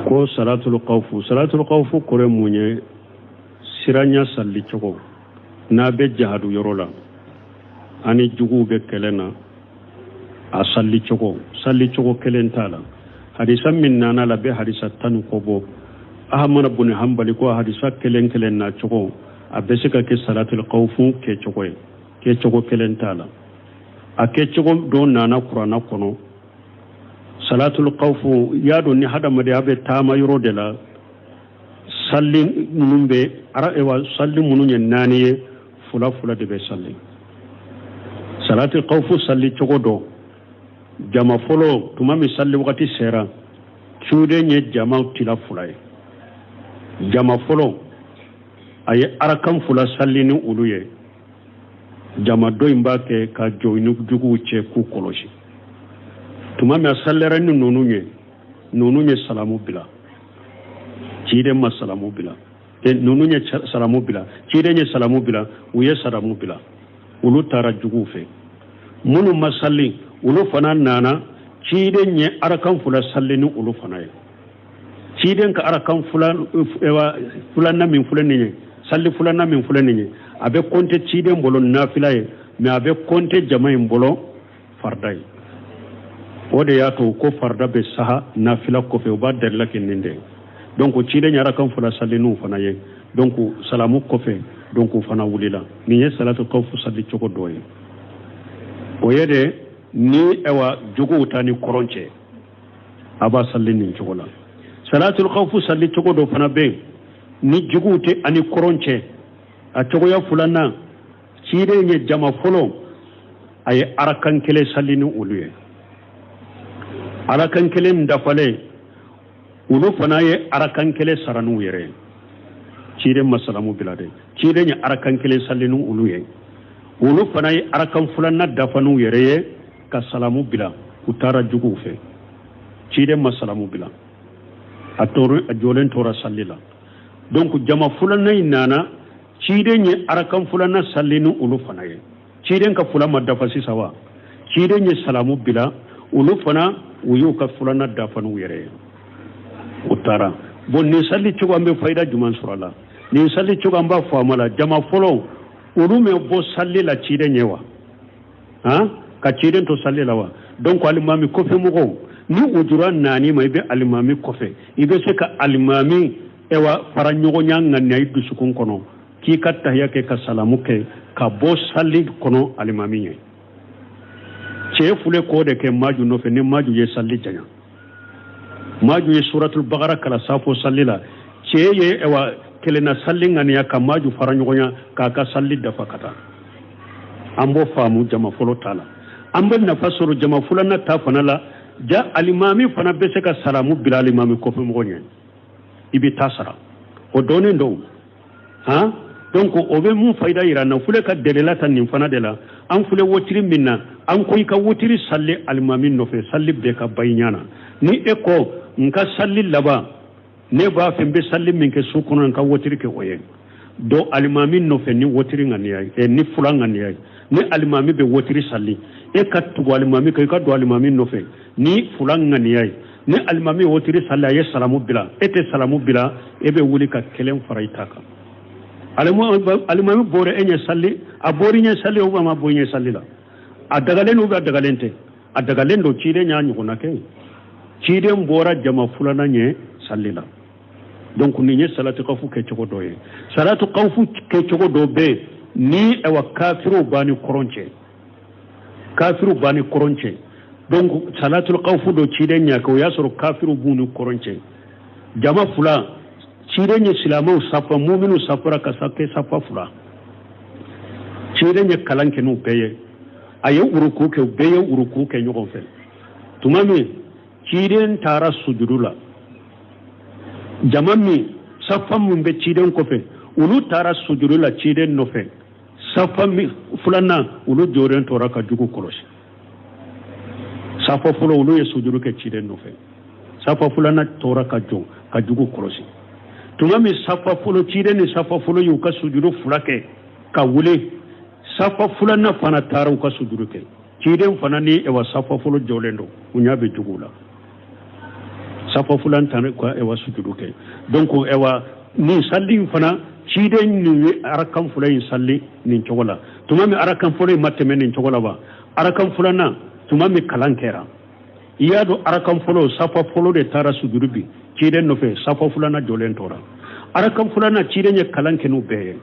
Ko salatul kawfu, salatul kawfu kɔrɔ ye mun ye? Siranya salli cogo n'a bɛ jahadu yɔrɔ la ani juguw bɛ kɛlɛ na, a salli cogo, salli cogo kelen t'a la. Hadisa min nana la bɛ hadisa 10 ni kɔ bɔ. Ahamada bun Hanbali ko hadisa kelen kelen na cogo a bɛ se ka kɛ salatul kawfu kɛcogo ye, kɛcogo kelen t'a la. A kɛcogo dɔ nana kuranna kɔnɔ. Salatul kawfu, y'a dɔn ni hadamadenya bɛ taama yɔrɔ de la, salli minnu bɛ ara, ewa, salli minnu ye naani ye, fila fila de bɛ salli. Salatul kawfu salli cogo dɔ, jama fɔlɔ, tuma min salli wagati sera, ciden ye jama tila fila ye. Jama fɔlɔ, a ye arakan fila salli ni olu ye. Jama dɔ in b'a kɛ ka jɔ ni juguw cɛ k'u kɔlɔsi. Tuma min a sallera ni ninnu ye, ninnu ye salamu bila, ciden ma salamu bila. Ninnu ye salamu bila, ciden ye salamu bila, u ye salamu bila, olu taara juguw fɛ. Minnu ma salli, olu fana nana, ciden ye arakan fila salli ni olu fana ye. Ciden ka arakan filanan min filɛ nin ye, salli filanan min filɛ nin ye, a bɛ kɔnte ciden bolo nafila ye, mais a bɛ kɔnte jama in bolo farida ye. O de y'a to ko farida bɛ saha nafila kɔfɛ, u b'a dalila kɛ nin de ye. Donc ciden ye arakan fila salli n'u fana ye. Donc salamu kɔfɛ, donc u fana wulila. Nin ye salatu kawfu salli cogo dɔ ye. O ye de ni ayiwa juguw ta ni kɔrɔn cɛ, a b'a salli nin cogo la. Salatul kawfu salli cogo dɔ fana bɛ yen ni juguw tɛ ani kɔrɔn cɛ. A cogoya filanan, ciden ye jama fɔlɔ, a ye arakan kelen salli ni olu ye. Arakan kelen dafalen, olu fana ye arakan kelen sara n'u yɛrɛ ye. Ciden ma salamu bila dɛ, ciden ye arakan kelen salli ni olu ye, olu fana ye arakan filanan dafa n'u yɛrɛ ye ka salamu bila, u taara juguw fɛ. Ciden ma salamu bila, a jɔlen tora salli la. Donc jama filanan in nana, ciden ye arakan filanan salli ni olu fana ye. Ciden ka fila ma dafa sisan wa? Ciden ye salamu bila, olu fana u y'u ka filanan dafa n'u yɛrɛ ye, u taara. Bon, nin salli cogo, an bɛ fayida jumɛn sɔrɔ a la? Nin salli cogo, an b'a faamu a la, jama fɔlɔ, olu ma bɔ salli la ciden ɲɛ wa? Han, ka ciden to salli la wa? Donc alimami kɔfɛ mɔgɔw, ni ujura naani ma, i bɛ alimami kɔfɛ, i bɛ se ka alimami ewa fara ɲɔgɔnya ŋaniya i dusukun kɔnɔ k'i ka tahiya kɛ ka salamu kɛ ka bɔ salli kɔnɔ alimami ɲɛ. Cɛ fule k'o de kɛ maju nɔfɛ. Ni maju ye salli janya, maju ye suratul bagara kala safo salli la, cɛ ye ewa kelenna salli ŋaniya ka maju fara ɲɔgɔnya k'a ka salli dafa ka taa. An b'o faamu jama fɔlɔ ta la. An bɛ nafa sɔrɔ jama filanan ta fana la. Ja alimami fana bɛ se ka salamu bila alimami kɔfɛ mɔgɔ ɲɛ, i bɛ taa sara, o dɔnnen don. Han, donc o bɛ mun fayida yira na? Fule ka delila ta nin fana de la. An fule wotiri min na, an ko i ka wotiri salli alimami nɔfɛ, salli bɛɛ ka ban i ɲɛ na. Ni e ko n ka salli laban, ne b'a fɛ n bɛ salli min kɛ su kɔnɔ, n ka wotiri kɛ o ye, don alimami nɔfɛ ni wotiri ŋaniya ye, ni fula ŋaniya ye. Ni alimami bɛ wotiri salli, e ka tugu alimami kan, i ka don alimami nɔfɛ ni fula ŋaniya ye. Ni alimami ye wotiri salli, a ye salamu bila, e tɛ salamu bila, e bɛ wuli ka kelen fara i ta kan. Alimami bɔra e ɲɛ salli, a bɔra i ɲɛ salli ou a ma bɔ i ɲɛ salli la, a dagalen don ou a dagalen tɛ? A dagalen don. Ciden y'a ɲɔgɔnna kɛ, ciden bɔra jama filanan ɲɛ salli la. Donc nin ye salatu kawfu kɛcogo dɔ ye. Salatu kawfu kɛcogo dɔ bɛ yen ni ayiwa kafiriw b'a ni kɔrɔn cɛ, kafiriw b'a ni kɔrɔn cɛ. Donc salatul kawfu dɔ ciden y'a kɛ, o y'a sɔrɔ kafiriw b'u ni kɔrɔn cɛ. Jama fila, ciden ye silamɛw safa, muminu safara ka kɛ safa fila. Ciden ye kalan kɛ n'u bɛɛ ye, a ye uruku kɛ, u bɛɛ ye uruku kɛ ɲɔgɔn fɛ. Tuma min ciden taara sujudu la, jama min safa min bɛ ciden kɔfɛ, olu taara sujudu la ciden nɔfɛ. Safa min filanan, olu jɔlen tora ka jugu kɔlɔsi. Safa fɔlɔ, olu ye sujudu kɛ ciden nɔfɛ, safa filanan tora ka jɔ ka jugu kɔlɔsi. Tuma min safa fɔlɔ, ciden ni safa fɔlɔ y'u ka sujudu fila kɛ ka wuli, safa filanan fana taara u ka sujudu kɛ. Ciden fana ni ewa safa fɔlɔ jɔlen don, u ɲɛ bɛ juguw la. Safa fulan tan ka ɛwa sujudu kɛ. Donc ɛwa nin salli in fana, ciden nin ye arakan fula in salli nin cogo la. Tuma min arakan fɔlɔ in ma tɛmɛ nin cogo la wa, arakan filanan tuma min kalan kɛra, i y'a dɔn arakan fɔlɔ safa fɔlɔ de taara sujudu bin ciden nɔfɛ, safa filanan jɔlen tora. Arakan filanan, ciden ye kalan kɛ n'u bɛɛ ye,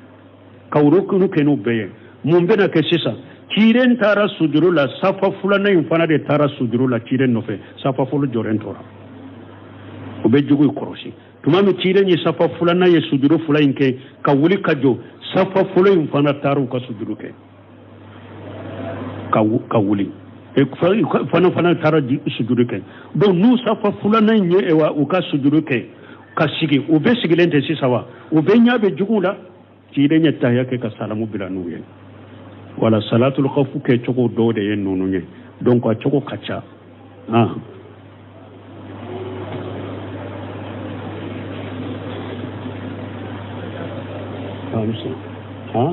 ka rukunu kɛ n'u bɛɛ ye. Mun bɛna kɛ sisan? Ciden taara sujuru la, safa filanan in fana de taara sujuru la ciden nɔfɛ, safa fɔlɔ jɔlen tora. O bɛ jugu kɔrɔsi. Tuma min ciden ye safa filanan ye sujuru fila in kɛ ka wuli ka jɔ, safa fɔlɔ in fana taara u ka sujuru kɛ ka wuli fana taara sujuru kɛ. Donc n'u safa filanan in ye u ka sujuru kɛ ka sigi, u bɛ sigilen tɛ sisan wa, u bɛ ɲɛ bɛ juguw la. Ciden ye tahiya kɛ ka salamu bila n'u ye. Wala salatul khawfu kɛ cogo dɔw de ye ninnu ye. Donc a cogo ka ca. Ah, ah.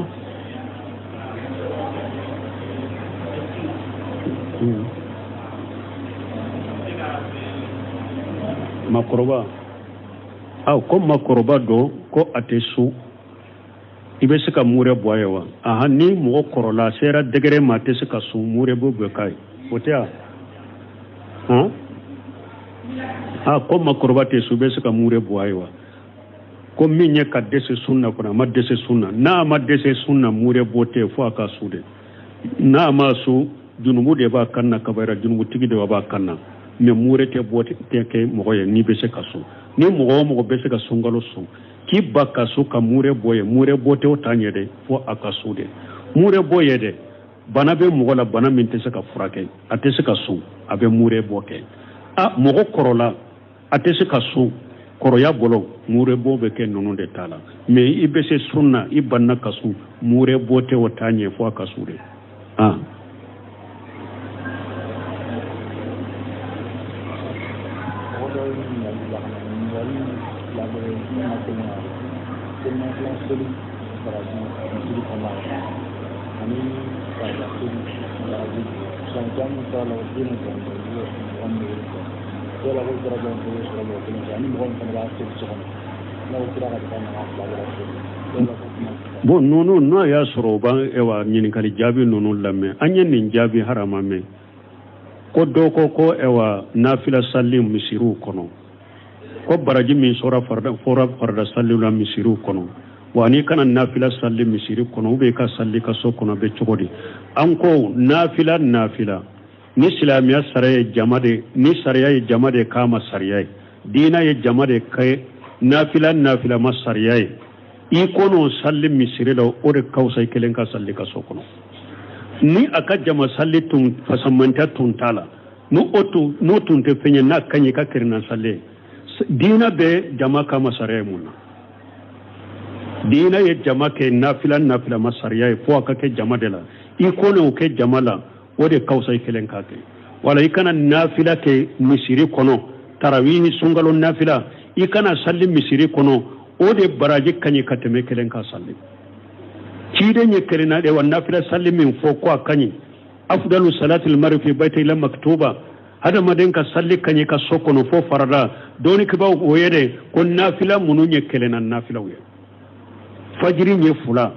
Makɔrɔba aw ko makɔrɔba dɔ ko a tɛ sun, i bɛ se ka mure bɔ a ye wa? Ahan, ni mɔgɔ kɔrɔla a sera degré ma, a tɛ se ka sun, mure bɔ bɛ k'a ye, o tɛ wa? Han, a ko makɔrɔba tɛ sun, i bɛ se ka mure bɔ a ye wa? Ko min ye ka dɛsɛ sun na kɔnɔ, a ma dɛsɛ sun na. N'a ma dɛsɛ sun na, mure bɔ tɛ, fo a ka sun de. N'a ma sun, junubu de b'a kan na, kabayira junubutigi de b'a kan na. Mais mure tɛ bɔ tɛ kɛ mɔgɔ ye n'i bɛ se ka sun. Ni mɔgɔ o mɔgɔ bɛ se ka sunkalo sun, k'i ban ka sun ka mure bɔ ye, mure bɔ tɛ o ta ɲɛ dɛ, fo a ka sun de. Mure bɔ ye dɛ, bana bɛ mɔgɔ la, bana min tɛ se ka furakɛ, a tɛ se ka sun, a bɛ mure bɔ kɛ. A mɔgɔ kɔrɔla, a tɛ se ka sun kɔrɔya bolo, mure bɔ bɛ kɛ ninnu de ta la. Mais i bɛ se sun na, i banna ka sun, mure bɔ tɛ o ta ɲɛ, fo a ka sun de. Ah, mɔgɔ dɔ ye ɲininkali bila ka na, ɲininkali fila bɛ min ma kelen na, selimafila seli baraji misiri kɔnɔna la ani farida seli baraji sɔnja min t'a la, o den bɛ mɔgɔ min bɛ wele yala ko daraja in bɛ sɔrɔ mɔgɔ kelen fɛ ani mɔgɔ min fana b'a seli so kɔnɔ, n'a ko kira ka taa nana fila bɛɛ seli yala ko kuma. Bon, ninnu n'a y'a sɔrɔ u b'an ewa ɲininkali jaabi ninnu lamɛn, an ye nin jaabi harama mɛn ko dɔ ko ko ewa nafila sali misiriw kɔnɔ, ko baraji min sɔrɔ farida, fɔra farida saliw la misiriw kɔnɔ wa, n'i kana nafila sali misiri kɔnɔ ou bien i ka sali ka so kɔnɔ, bɛ cogo di? An ko nafila ni silamɛya sariya ye jama de, ni sariya ye jama de k'a ma sariya ye, diina ye jama de kɛ nafila ma sariya ye, i kɔnɔ sali misiri la, o de ka fisa i kelen ka sali ka so kɔnɔ. Ni a ka jama sali tun fasamantɛ tun t'a la, n'o tun tɛ fɛn ye, n'a ka ɲi i ka kerenna sali ye. Diina bɛ jama kama sariya ye mun na? Diina ye jama kɛ nafila ma sariya ye, fo a ka kɛ jama de la. I kɔnɔ o kɛ jama la, o de ka fisa i kelen k'a kɛ. Wala i kana nafila kɛ misiri kɔnɔ, tarawihi, sunkalo nafila, i kana sali misiri kɔnɔ, o de baraji ka ɲi ka tɛmɛ kelen ka sali. Ciden ye kelenna de wa nafila sali min fɔ ko a ka ɲi, afdalu salatil mari fi baiti ila maktuba, hadamaden ka sali ka ɲi ka so kɔnɔ fo farada. Dɔnnikɛbaaw o ye de ko nafila minnu ye kelenna nafilaw ye, fajiri ɲɛ fila,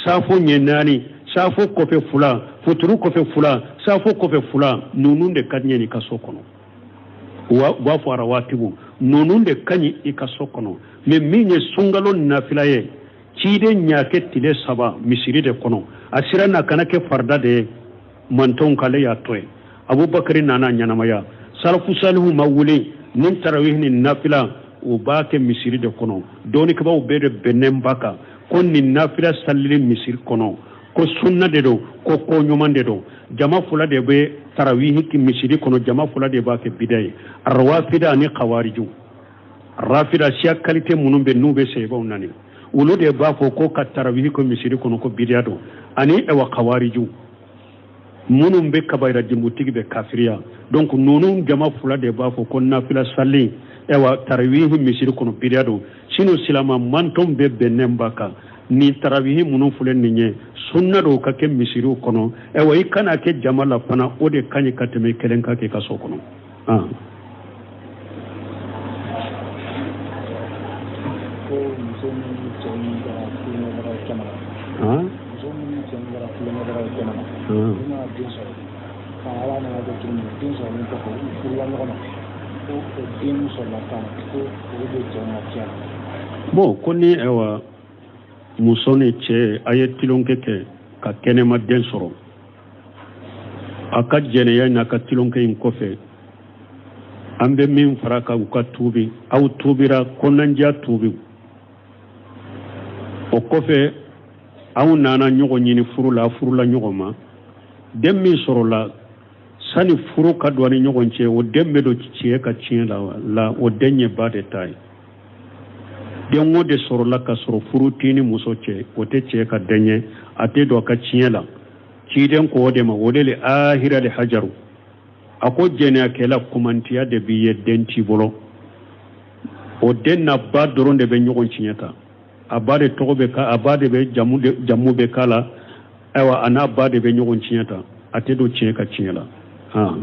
safo ɲɛ naani, safo kɔfɛ fila, futuru kɔfɛ fila, safo kɔfɛ fila, ninnu de ka ɲi i ka so kɔnɔ. U b'a fɔ arawatibu, ninnu de ka ɲi i ka so kɔnɔ. Mais min ye sunkalo nafila ye, ciden y'a kɛ tile saba misiri de kɔnɔ, a siranna kana kɛ farida de ye mantɔnw k'ale y'a to yen. Abubakari nana ɲɛnamaya, salafu salihu ma wuli ni tarawih ni nafila, u b'a kɛ misiri de kɔnɔ. Dɔnnikɛbaaw bɛɛ de bɛnnen b'a kan ko nin nafila salili misiri kɔnɔ, ko sunna de don, ko ko ɲuman de don. Jama fila de bɛ tarawih misiri kɔnɔ, jama fila de b'a kɛ bida ye, rawafida ani kawariju. Rafida siya kalite minnu bɛ n'u bɛ seyibaw nani, olu de b'a fɔ ko ka tarawih kɛ misiri kɔnɔ ko bidiya don, ani ɛwa kawariju minnu bɛ kabayira jurbutigi bɛ kafiriya. Donc ninnu jama fila de b'a fɔ ko nafila sali ɛwa tarawihi misiri kɔnɔ bidiya don. Sinon silama mantɔn bɛɛ bɛnnen b'a kan, nin tarawihi minnu filɛ nin ye, sunna don ka kɛ misiriw kɔnɔ. Ɛwa i kana kɛ jama la fana, o de ka ɲi ka tɛmɛ kelen ka kɛ i ka so kɔnɔ. Muso min ni cɛ min kɛra tulonkɛbaga ye kɛnɛ ma. Muso min ni cɛ min kɛra tulonkɛbaga ye kɛnɛ ma. U nana den sɔrɔ. Ka Ala nana kɛ cogo min na, den sɔrɔlen kɔfɛ, u furula ɲɔgɔn ma. Ko o den min sɔrɔla sisan, ko o bɛ don cɛ ka tiɲɛ na. Bon, ko ni ayiwa muso ni cɛ a ye tulonkɛ kɛ ka kɛnɛma den sɔrɔ, a ka jɛnɛya n'a ka tulonkɛ in kɔfɛ, an bɛ min fara kan, u ka tuubi. Aw tuubira, kɔnɔnandiya tuubi, o kɔfɛ aw nana ɲɔgɔn ɲini furu la, furula ɲɔgɔn ma. Den min sɔrɔla sani furu ka don a ni ɲɔgɔn cɛ, o den bɛ don cɛ ka tiɲɛ la, o den ye ba de ta ye. Den o de sɔrɔla ka sɔrɔ furu t'i ni muso cɛ, o tɛ cɛ ka den ye, a tɛ don a ka tiɲɛ la. Ciden ko o de ma, o de le ahira le hajaru. A ko jɛnɛyakɛla, kumantiya de b'i ye, den t'i bolo. O den n'a ba dɔrɔn de bɛ ɲɔgɔn tiɲɛ ta. A ba de tɔgɔ bɛ ka, a ba de bɛ jamu de, jamu bɛ k'a la. Ayiwa, a n'a ba de bɛ ɲɔgɔn tiɲɛ ta, a tɛ don cɛ ka tiɲɛ la. Han.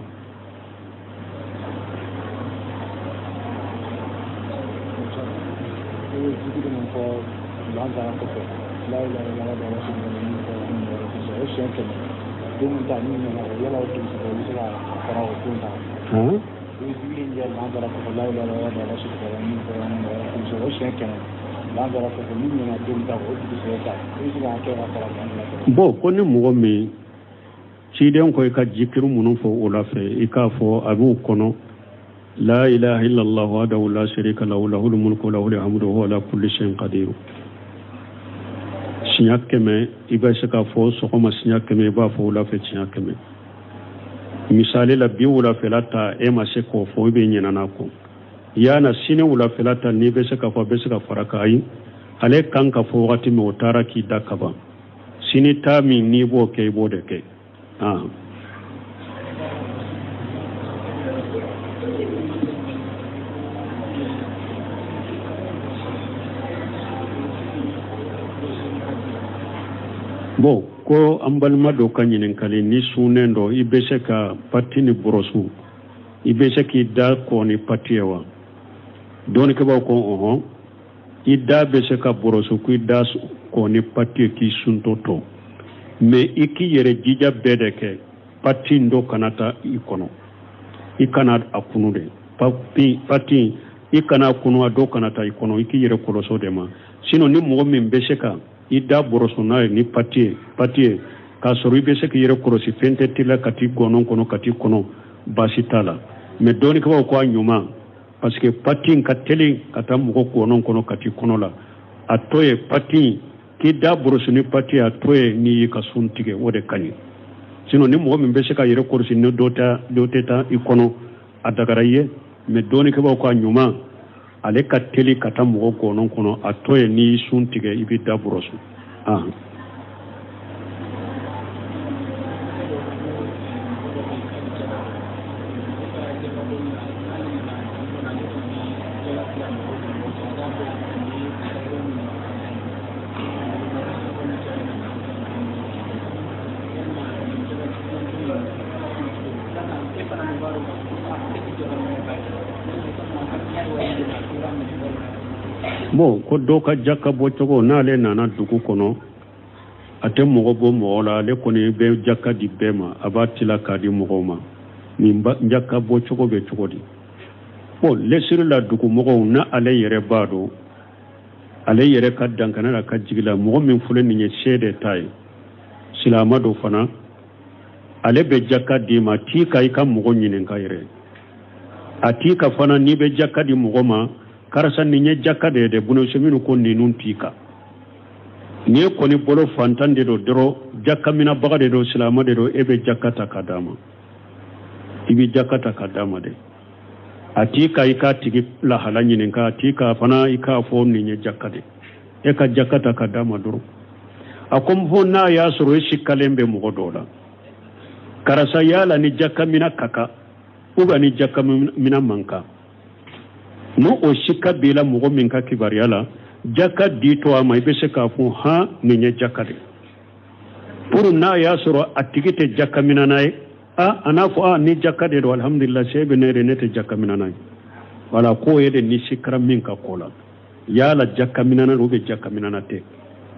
Bon, ko ni mɔgɔ min ciden ko i ka jikiri minnu fɔ o la fɛ, i k'a fɔ a b'u kɔnɔ: la ilaha illallah wahdahu la sharika lahu lahul mulku lahul hamdu wa huwa ala kulli shay'in qadir, siɲɛ 100. I bɛ se k'a fɔ sɔgɔma siɲɛ 100, i b'a fɔ wula fɛ siɲɛ 100. Misali la, bi wulafɛla ta, e ma se k'o fɔ, i bɛ ɲinɛna kɔ yana sini wulafɛla ta, n'i bɛ se k'a fɔ, a bɛ se ka fara kan. Ayi, ale kan ka fɔ wagati min, o taara k'i da kaban. Sini ta min n'i b'o kɛ, i b'o de kɛ. Bon, ko an balima dɔ ka ɲininkali: ni sunnen dɔ, i bɛ se ka pati ni bɔrɔsu, i bɛ se k'i da kɔ ni pati ye wa? Dɔnnikɛbaaw ko ɔhɔn, i da bɛ se ka bɔrɔsu k'i da kɔ ni pati ye k'i suntɔ to, mais i k'i yɛrɛ jija bɛɛ de kɛ pati in dɔ kana taa i kɔnɔ. I kana a kunu de, pati i kana kunu, a dɔ kana taa i kɔnɔ. I k'i yɛrɛ kɔlɔsɔ de ma. Sinon ni mɔgɔ min bɛ se ka i da bɔrɔsɔ n'a ye ni pati ye, pati ye k'a sɔrɔ i bɛ se k'i yɛrɛ kɔlɔsi, fɛn tɛ teliya ka t'i gɔnɔ kɔnɔ, ka t'i kɔnɔ, baasi t'a la. Mais dɔnnikɛbaaw ko a ɲuman, parce que pati in ka teli ka taa mɔgɔ gɔnɔ kɔnɔ, ka t'i kɔnɔ la. A tɔ ye pati in k'i da bɔrɔsɔ ni pati ye, a tɔ ye n'i y'i ka sun tigɛ, o de ka ɲi. Sinon ni mɔgɔ min bɛ se ka yɛrɛ kɔlɔsi ni dɔ tɛ taa i kɔnɔ, a dagara i ye. Mais dɔnnikɛbaaw ko a ɲuman, ale ka teli ka taa mɔgɔ gɔnɔ kɔnɔ, a tɔ ye n'i y'i sun tigɛ, i b'i da bɔrɔsɔ. Bon, ko dɔ ka jaka bɔcogo, n'ale nana dugu kɔnɔ, a tɛ mɔgɔ bɔ mɔgɔ la, ale kɔni bɛ jaka di bɛɛ ma, a b'a tila k'a di mɔgɔw ma. Nin jaka bɔcogo bɛ cogo di? Bon, lesiri la, dugumɔgɔw na, ale yɛrɛ b'a dɔn, ale yɛrɛ ka dankana la, ka jigi la, mɔgɔ min filɛ nin ye, se de t'a ye, silama dɔ fana, ale bɛ jaka d'i ma. T'i ka i ka mɔgɔ ɲininka yɛrɛ, a t'i ka fana n'i bɛ jaka di mɔgɔ ma: karisa, nin ye jaka de ye dɛ. Bunɔsɛ minnu ko ninnu t'i kan, n'i ye kɔni bolo fantan de don dɔrɔn, jaka minabaga de don, silama de don, e bɛ jaka ta ka d'a ma, i bɛ jaka ta ka d'a ma dɛ. A t'i ka i k'a tigi lahala ɲininka, a t'i ka fana i k'a fɔ nin ye jaka de, e ka jaka ta ka d'a ma dɔrɔn. A ko fo n'a y'a sɔrɔ e sikalen bɛ mɔgɔ dɔw la, karisa yala ni jaka mina ka kan ou bien ni jaka mina man kan, n'o o sika b'i la mɔgɔ min ka kibaruya la, jaka di to a ma, i bɛ se k'a fɔ han, nin ye jaka de. Pour n'a y'a sɔrɔ a tigi tɛ jaka minana ye, a n'a fɔ a ni jaka de don, alhamdulillah, se bɛ ne yɛrɛ, ne tɛ jaka minana ye. Wala k'o ye de ni sikara min ka ko la. Yala jaka minana don ou bien jaka minana tɛ?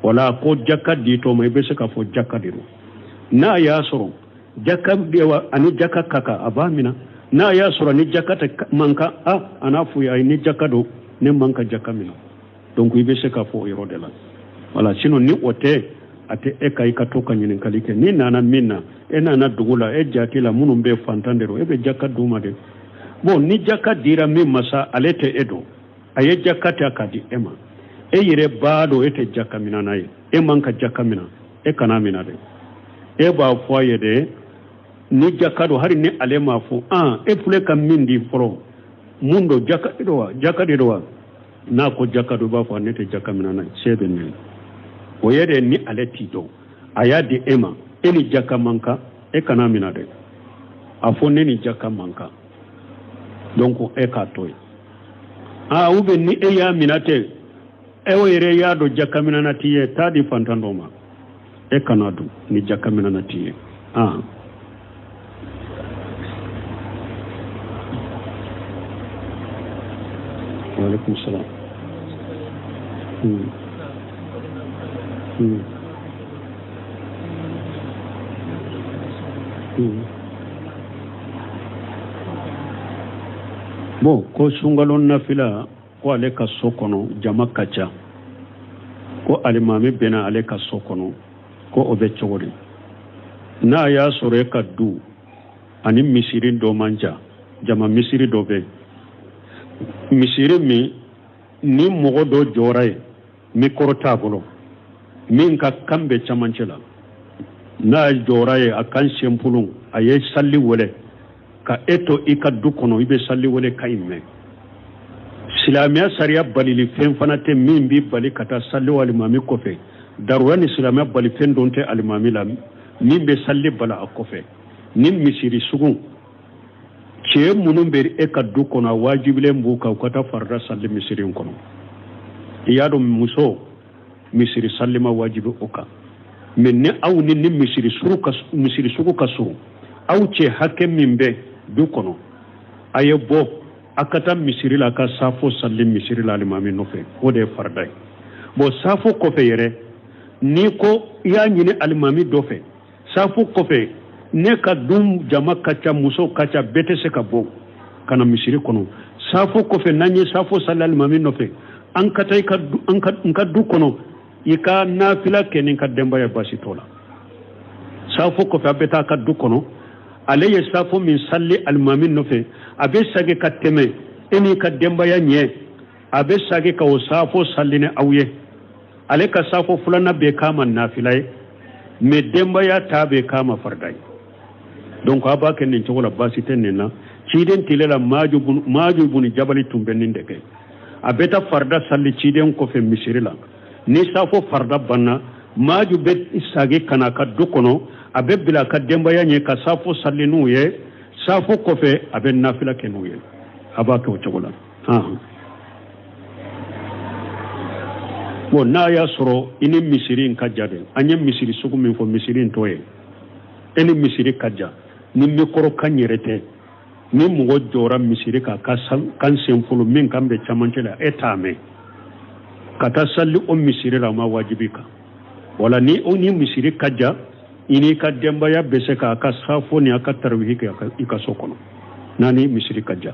Wala ko jaka ditɔ ma, i bɛ se k'a fɔ jaka de don. N'a y'a sɔrɔ jaka bɛ wa ani jaka ka kan, a b'a mina. N'a y'a sɔrɔ ni jaka tɛ man kan, a n'a f'u ye ayi, ni jaka don, ne man ka jaka mina. Donc i bɛ se k'a fɔ o yɔrɔ de la. Wala sinon ni o tɛ, a tɛ e ka i ka to ka ɲininkali kɛ. N'i nana min na, e nana dugu la, e jate la minnu bɛ fantan de don, e bɛ jaka d'u ma de. Bon, ni jaka dira min ma sa, ale tɛ e dɔn, a ye jaka ta k'a di e ma, e yɛrɛ b'a dɔn e tɛ jaka minana ye, e man ka jaka mina, e kana mina dɛ. E b'a fɔ a ye de ni jaka don, hali ni ale m'a fɔ, an e filɛ ka min di fɔlɔ, mun don? Jaka de don wa? Jaka de don wa? N'a ko jaka don, i b'a fɔ ne tɛ jaka minana ye, se bɛ ne ye. O ye de ni ale t'i dɔn, a y'a di e ma, e ni jaka man kan, e kana mina dɛ. A fɔ ne ni jaka man kan, donc e k'a to yen. Aa, ou bien ni e y'a mina tɛ, e o yɛrɛ y'a dɔn jaka minana t'i ye, taa di fantan dɔ ma, e kana dun ni jaka minana t'i ye. Aa, waaleykum salam. Bon, ko sunkalo nafila, ko ale ka so kɔnɔ jama ka ca, ko alimami bɛna ale ka so kɔnɔ, ko o bɛ cogo di? N'a y'a sɔrɔ e ka du ani misiri dɔ man jan, jama misiri dɔ bɛ misiri min ni mɔgɔ dɔ jɔra yen, mikɔrɔ t'a bolo, min ka kan bɛ camancɛ la, n'a jɔra yen, a kan senpolon, a ye sali wele ka e to i ka du kɔnɔ, i bɛ sali wele kan in mɛn. Silamɛya sariya balili fɛn fana tɛ min b'i bali ka taa sali o alimami kɔfɛ. Darura ni silamɛya bali fɛn dɔn tɛ alimami la min bɛ sali bala a kɔfɛ. Ni misiri sugu cɛ minnu bɛ e ka du kɔnɔ, a wajibilen b'u kan u ka taa farida sali misiri in kɔnɔ. I y'a dɔn muso misiri sali ma wajibi o kan, mais ni aw ni misiri sugu ka surun, aw cɛ hakɛ min bɛ du kɔnɔ, a ye bɔ a ka taa misiri la, a ka safo sali misiri la alimami nɔfɛ, o de ye farida ye. Bon, safo kɔfɛ yɛrɛ, n'i ko i y'a ɲini alimami dɔ fɛ, safo kɔfɛ ne ka du jama ka ca, musow ka ca, bɛɛ tɛ se ka bɔ ka na misiri kɔnɔ, safo kɔfɛ n'an ye safo sali alimami nɔfɛ, an ka taa i ka du, an ka, n ka du kɔnɔ, i ka nafila kɛ ni n ka denbaya, baasi t'o la. Safo kɔfɛ a bɛ taa a ka du kɔnɔ, ale ye safo min sali alimami nɔfɛ, a bɛ sagi ka tɛmɛ e n'i ka denbaya ɲɛ, a bɛ sagi ka o safo sali ni aw ye. Ale ka safo filanan bɛ k'a ma nafila ye, mais denbaya ta bɛ k'a ma farida ye. Donc a b'a kɛ nin cogo la, baasi tɛ nin na. Ciden tile la, Maaju buni Jabali tun bɛ nin de kɛ. A bɛ taa farida sali ciden kɔfɛ misiri la. Ni safo farida banna, Maaju bɛ sagi ka na a ka du kɔnɔ, a bɛ bila a ka denbaya ɲɛ ka safo sali n'u ye. Safo kɔfɛ a bɛ nafila kɛ n'u ye. A b'a kɛ o cogo la. Bon, n'a y'a sɔrɔ i ni misiri in ka jan dɛ, an ye misiri sugu min fɔ, misiri in t'o ye. E ni misiri ka jan, ni mikɔrɔ kan yɛrɛ tɛ, ni mɔgɔ jɔra misiri kan ka kan sen fɔlɔ min kan bɛ camancɛ la, e t'a mɛn, ka taa sali o misiri la, o ma wajibi kan. Wala ni o ni misiri ka jan, i n'i ka denbaya bɛ se k'a ka safo ni a ka tarawihi kɛ i ka so kɔnɔ, n'a ni misiri ka jan.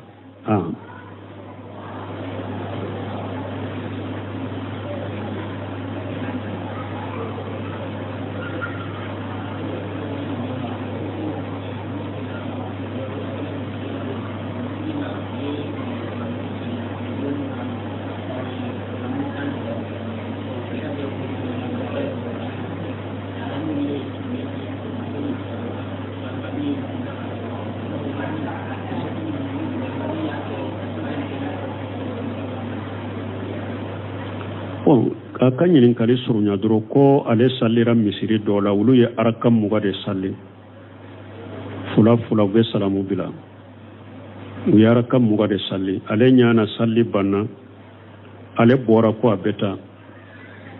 A ka ɲininkali surunya dɔrɔn ko ale salira misiri dɔ la, olu ye araka 20 de sali, fula fula, u bɛ salamu bila. U ye araka 20 de sali, ale ɲana sali banna, ale bɔra ko a bɛ taa.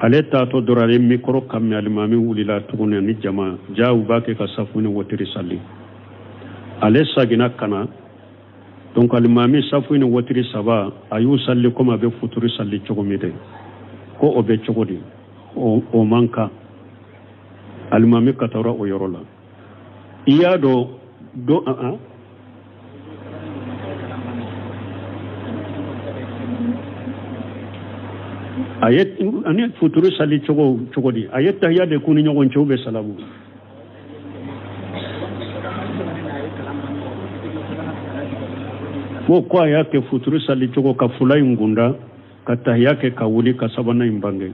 Ale taatɔ dɔrɔn, ale mikɔrɔ kan mɛn, alimami wulila tuguni ni jama ja, u b'a kɛ ka safu ni wotiri sali. Ale saginna ka na. Donc alimami safu ni wotiri saba a y'u salli komi a bɛ futuri salli cogo min dɛ, ko o bɛ cogo di? O man kan. Alimami katara o yɔrɔ la. I y'a dɔn do an a ye ani futuri sali cogo cogo di? A ye tahiya de k'u ni ɲɔgɔn cɛ, u bɛ salamu. Ko a y'a kɛ futuri sali cogo, ka fula in kunda, ka tahiya kɛ, ka wuli ka sabanan in bange.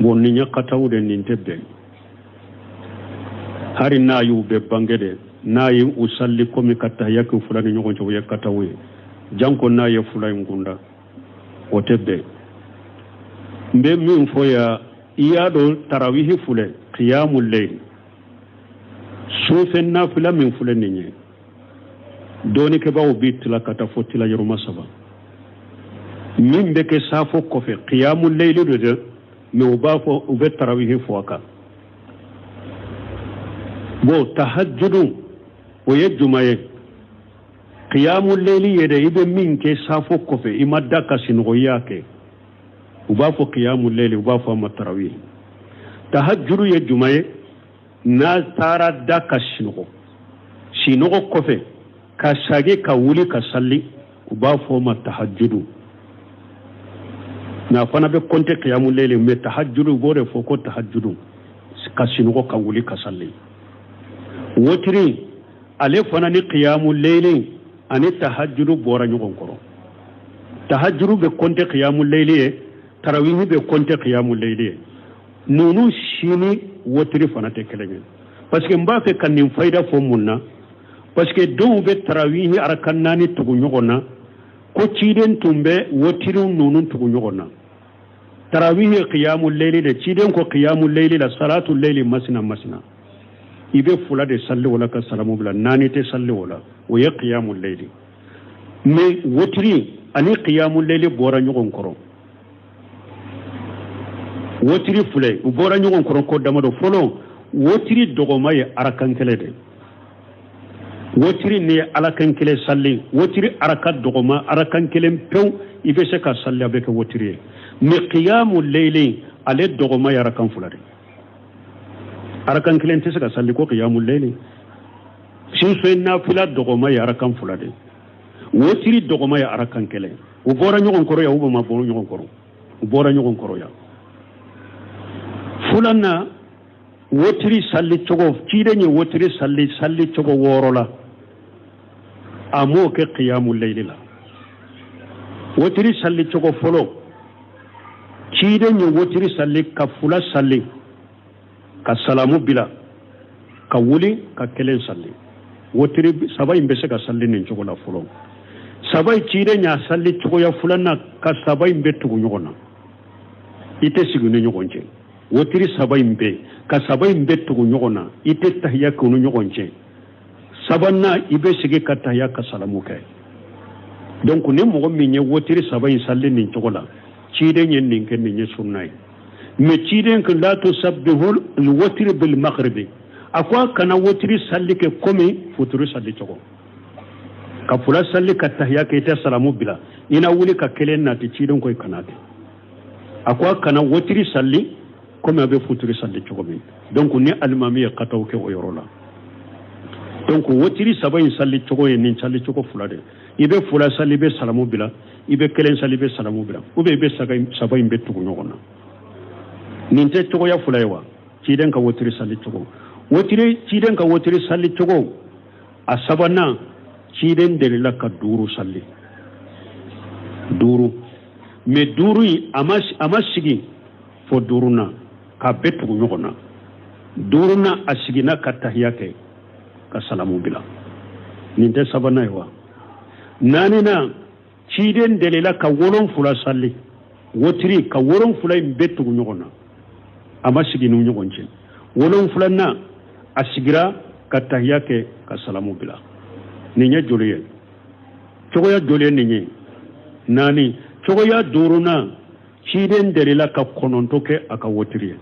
Bon, nin ye kataw de, nin tɛ bɛn. Hari n'a y'u bɛɛ bange de, n'a ye u salli komi ka tahiya kɛ fula ni ɲɔgɔn cɛ, o ye kataw ye. Janko n'a ye fula in kunda, o tɛ bɛn. N bɛ min fɔ yan, i y'a dɔn tarawihi filɛ, kiyamu leyli, sufɛ nafila min filɛ nin ye, dɔɔnikɛbaaw b'i tila ka taa fo tila yɔrɔma saba. Min bɛ kɛ safo kɔfɛ, kiyamu leyli don dɛ, mais u b'a fɔ u bɛ tarawihi fɔ a kan. Bon, tahajjudu, o ye juma ye? Kiyamu leyli ye dɛ, i bɛ min kɛ safo kɔfɛ, i ma da ka sinɔgɔ, i y'a kɛ, u b'a fɔ kiyamu leyli, u b'a fɔ a ma tarawihi. Tahajjudu ye juma ye? N'a taara da ka sinɔgɔ, sinɔgɔ kɔfɛ ka sagi ka wuli ka sali, u b'a fɔ o ma tahajjudu. Nka fana bɛ kɔnte kiyamu leyli, mais tahajjudu, u b'o de fɔ ko tahajjudu, ka sinɔgɔ ka wuli ka sali. Wotiri, ale fana ni kiyamu leyli ani tahajjudu bɔra ɲɔgɔn kɔrɔ. Tahajjudu bɛ kɔnte kiyamu leyli ye, tarawihi bɛ kɔnte kiyamu leyli ye. Ninnu si ni wotiri fana tɛ kelen ye. Parce que n b'a fɛ ka nin fayida fɔ mun na? Parce que dɔw bɛ tarawihi araka naani tugu ɲɔgɔn na, ko ciden tun bɛ wotiriw ninnu tugu ɲɔgɔn na. Tarawihi ye kiyamu leyli de. Ciden ko kiyamu leyli la, salatu leyli masina masina, i bɛ fula de salli o la ka salamu bila, naani tɛ salli o la, o ye kiyamu leyli. Mais wotiri ani kiyamu leyli bɔra ɲɔgɔn kɔrɔ. Wotiri filɛ, u bɔra ɲɔgɔn kɔrɔ ko damadɔ. Fɔlɔ, wotiri dɔgɔma ye arakan kelen de. Wotiri ni ye arakan kelen salli, wotiri araka dɔgɔma arakan kelen pewu, i bɛ se ka salli, a bɛ kɛ wotiri ye. Mais kiyamu leyli, ale dɔgɔma ye arakan fila de. Arakan kelen tɛ se ka salli ko kiyamu leyli. Sufɛ nafila dɔgɔma ye arakan fila de, wotiri dɔgɔma ye arakan kelen. U bɔra ɲɔgɔn kɔrɔ yan, u ma bɔ ɲɔgɔn kɔrɔ? U bɔra ɲɔgɔn kɔrɔ yan. Filanan, wotiri salli cogo, ciden ye wotiri salli salli cogo wɔɔrɔ la, a m'o kɛ kiyamu leyli la. Wotiri salli cogo fɔlɔ, ciden ye wotiri salli ka fula salli ka salamu bila, ka wuli ka kelen salli. Wotiri saba in bɛ se ka salli nin cogo la fɔlɔ. Saba in, ciden y'a salli cogoya filanan, ka saba in bɛɛ tugu ɲɔgɔn na, i tɛ sigi ni ɲɔgɔn cɛ. Wotiri saba in bɛɛ, ka saba in bɛɛ tugu ɲɔgɔn na, i tɛ tahiya kɛ u ni ɲɔgɔn cɛ. Sabanan, i bɛ sigi ka tahiya ka salamu kɛ. Donc ni mɔgɔ min ye wotiri saba in salli nin cogo la, ciden ye nin kɛ, nin ye sunna ye. Mais ciden ko la tusabbihul wotiri bil maghribi, a ko a kana wotiri salli kɛ komi futuri salli cogo, ka fula salli ka tahiya kɛ, i tɛ salamu bila, i na wuli ka kelen nati. Ciden ko i kana kɛ. A ko a kana wotiri salli komi a bɛ futuri salli cogo min. Donc ni alimami ye kataw kɛ o yɔrɔ la. Donc wotiri saba in salli cogo ye nin salli cogo fila de: i bɛ fula salli, i bɛ salamu bila, i bɛ kelen salli, i bɛ salamu bila, ou bien i bɛ saba in bɛ tugu ɲɔgɔn na. Nin tɛ cogoya fila ye wa? Ciden ka wotiri salli cogo, wotiri, ciden ka wotiri salli cogo a sabanan, ciden delila ka duuru salli, duuru. Mais duuru in, a ma sigi fo duurunan k'a bɛɛ tugu ɲɔgɔn na. Duurunan, a siginna ka tahiya kɛ ka salamu bila. Nin tɛ sabanan ye wa? Naaninan, ciden delila ka wolonfula salli wotiri, ka wolonfula in bɛɛ tugu ɲɔgɔn na, a ma sigi n'u ɲɔgɔn cɛ. Wolonfulanan, a sigira ka tahiya kɛ ka salamu bila. Nin ye joli ye? Cogoya joli ye nin ye? Naani. Cogoya duurunan, ciden delila ka kɔnɔntɔ kɛ a ka wotiri ye.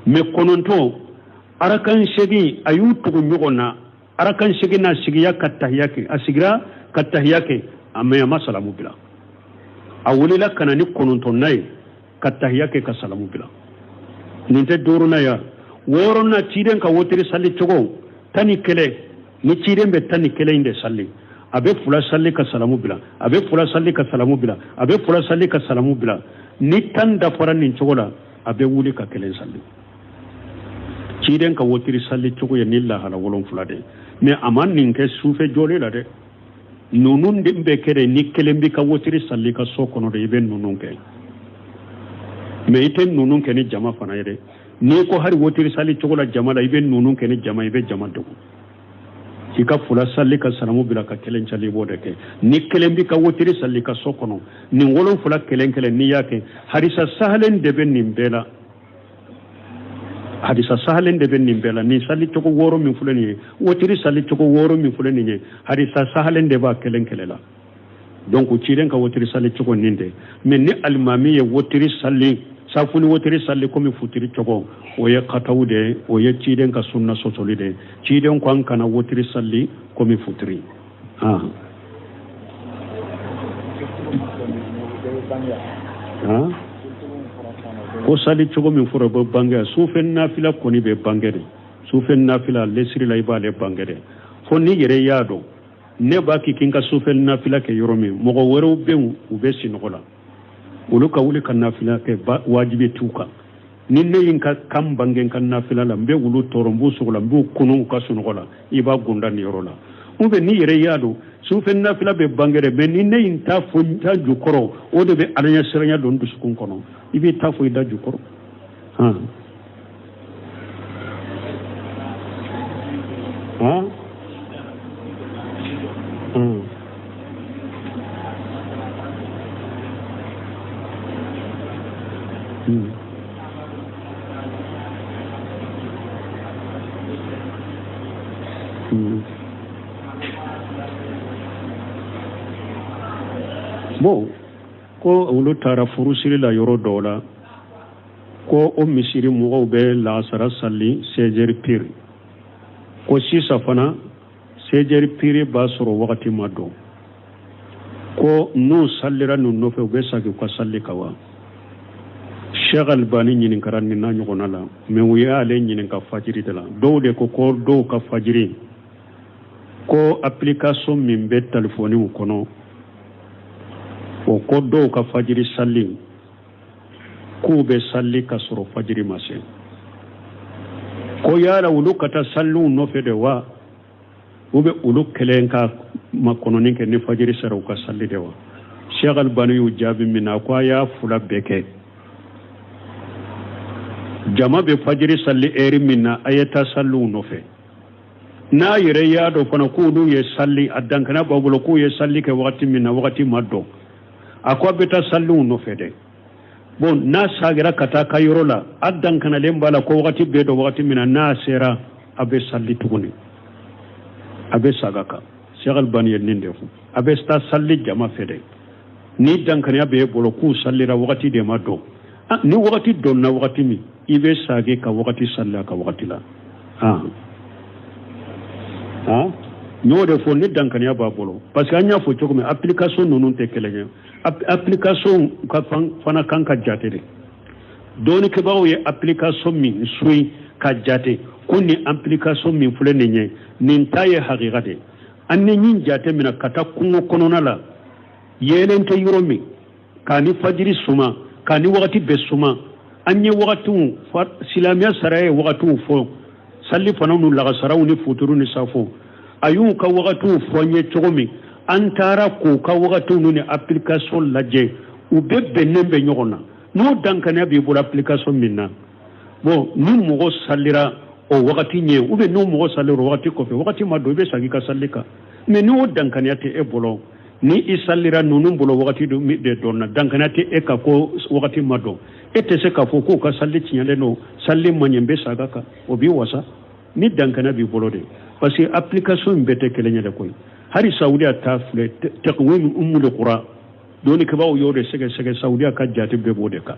Mais kɔnɔntɔn, arakan segin, a y'u tugu ɲɔgɔn na. Arakan segin na, sigiya ka tahiya kɛ, a sigira ka tahiya kɛ, a mɛ a ma salamu bila. A wulila ka na ni kɔnɔntɔnnan ye ka tahiya kɛ ka salamu bila. Nin tɛ duurunan ya? Wɔɔrɔnan, ciden ka wotiri sali cogo 11, ni ciden bɛ 11 in de sali, a bɛ fila sali ka salamu bila, a bɛ fila sali ka salamu bila, a bɛ fila sali ka salamu bila. Ni 10 dafara nin cogo la, a bɛ wuli ka kelen sali. Ciden ka wotiri sali cogo ye ni lahala wolonfila de ye, mais a ma nin kɛ sufɛ jɔlen la dɛ. Ninnu de bɛ kɛ de ni kelen b'i ka wotiri sali ka so kɔnɔ de, i bɛ ninnu kɛ, mais i tɛ ninnu kɛ ni jama fana ye dɛ. N'i ko hali wotiri sali cogo la jama la, i bɛ ninnu kɛ ni jama, i bɛ jama dogo. I ka fila sali ka salamu bila ka kelen sali, i b'o de kɛ ni kelen b'i ka wotiri sali ka so kɔnɔ. Nin wolonfila kelen kelen, n'i y'a kɛ, hadisa sahalen de bɛ nin bɛɛ la, hadisa sahalen de bɛ nin bɛɛ la. Nin sali cogo wɔɔrɔ min filɛ nin ye, wotiri sali cogo wɔɔrɔ min filɛ nin ye, hadisa sahalen de b'a kelen kelen la. Donc ciden ka wotiri sali cogo nin de. Mais ni alimami ye wotiri sali, safu ni wotiri sali komi futiri cogo, o ye kataw de ye, o ye ciden ka sunna sɔsɔli de ye. Ciden ko an kana wotiri sali komi futiri. Ah. Ah. Ko sali cogo min fɔra, bɛ bange sufɛ nafila kɔni bɛ bange de. Sufɛ nafila lesiri la, i b'ale bange de, fo n'i yɛrɛ y'a dɔn ne b'a k'i k'i ka sufɛ nafila kɛ yɔrɔ min, mɔgɔ wɛrɛw bɛ yen, u bɛ sinɔgɔ la, olu ka wuli ka nafila kɛ, wajibi t'u kan. Ni ne ye n ka kan bange n ka nafila la, n bɛ olu tɔɔrɔ, n b'u sogo la, n b'u kunu u ka sunɔgɔ la, i b'a gunda nin yɔrɔ la. Ou bien n'i yɛrɛ y'a dɔn sufɛ nafila bɛ bange dɛ, mais ni ne ye n ta fɔ n da jukɔrɔ, o de bɛ alaɲɛsiranya don n dusukun kɔnɔ, i b'i ta fɔ i da jukɔrɔ. Han han hmm. Hmm. Hmm. Bon, ko olu taara furusiri la yɔrɔ dɔw la, ko o misiri mɔgɔw bɛ laasara sali 16 heures pile, ko sisan fana 16 heures pile b'a sɔrɔ wagati ma dɔn, ko n'u salira ninnu nɔfɛ, u bɛ sagi u ka sali kan wa? Sheikh Albani ɲininkara nin n'a ɲɔgɔnna la, mais u y'ale ɲininka fajiri de la. Dɔw de ko ko dɔw ka fajiri ko application min bɛ talifɔniw kɔnɔ, o ko dɔw ka fajiri sali k'u bɛ sali ka sɔrɔ fajiri ma se, ko yala olu ka taa saliw nɔfɛ de wa, u bɛ olu kelen ka makɔnɔni kɛ, ni fajiri sera u ka sali de wa? Sheikh Albani y'u jaabi min na, ko a y'a fila bɛɛ kɛ. Jama bɛ fajiri sali ɛri min na, a ye taa saliw nɔfɛ. N'a yɛrɛ y'a dɔn fana k'olu ye sali, a dankana b'a bolo k'u ye sali kɛ wagati min na, wagati ma dɔn, a ko a bɛ taa saliw nɔfɛ dɛ. Bon, n'a sagira ka taa ka yɔrɔ la, a dankanalen b'a la ko wagati bɛ dɔn wagati min na, n'a sera, a bɛ sali tuguni, a bɛ saga kan. Sheikh Albani ye nin de fɔ, a bɛ taa sali jama fɛ dɛ, ni dankaniya b'e bolo k'u salira, wagati de ma dɔn. Ni wagati dɔnna wagati min, i bɛ sagi ka wagati sali a ka wagati la. N y'o de fɔ, ni dankaniya b'a bolo, parce que an y'a fɔ cogo min, application ninnu tɛ kelen ye. Application ka fana kan ka jate de. Dɔnnikɛbagaw ye application min suit ka jate ko nin application min filɛ nin ye, nin ta ye hakika de. An ni ɲin jate minɛ ka taa kungo kɔnɔna la, yeelen tɛ yɔrɔ min, k'a ni fajiri suma, k'a ni wagati bɛɛ suma. An ye wagatiw, silamɛya sariya ye wagatiw fɔ, sali fana n'u lagasaraw ni futuru ni safo, a y'u ka wagatiw fɔ an ye cogo min, an taara k'u ka wagatiw n'u ni application lajɛ, u bɛɛ bɛnnen bɛ ɲɔgɔn na. N'o dankaniya b'i bolo application min na, bon, ni mɔgɔ salira o wagati ɲɛ, ou bien n'o mɔgɔ salira o wagati kɔfɛ, wagati ma dɔn, i bɛ segin i ka sali kan. Mais n'o dankaniya tɛ e bolo, ni i salira ninnu bolo wagati de dɔnna, dankaniya tɛ e kan ko wagati ma dɔn, e tɛ se k'a fɔ k'u ka sali tiɲɛlen don, sali ma ɲɛ, n bɛ saga kan. O b'i wasa ni dankaniya b'i bolo de, parce que application in bɛɛ tɛ kelen ye dɛ koyi. Hali Saudiya ta filɛ, taqwim Ummul Qura, dɔnnikɛbaaw y'o de sɛgɛsɛgɛ, Saudiya ka jate bɛɛ b'o de kan,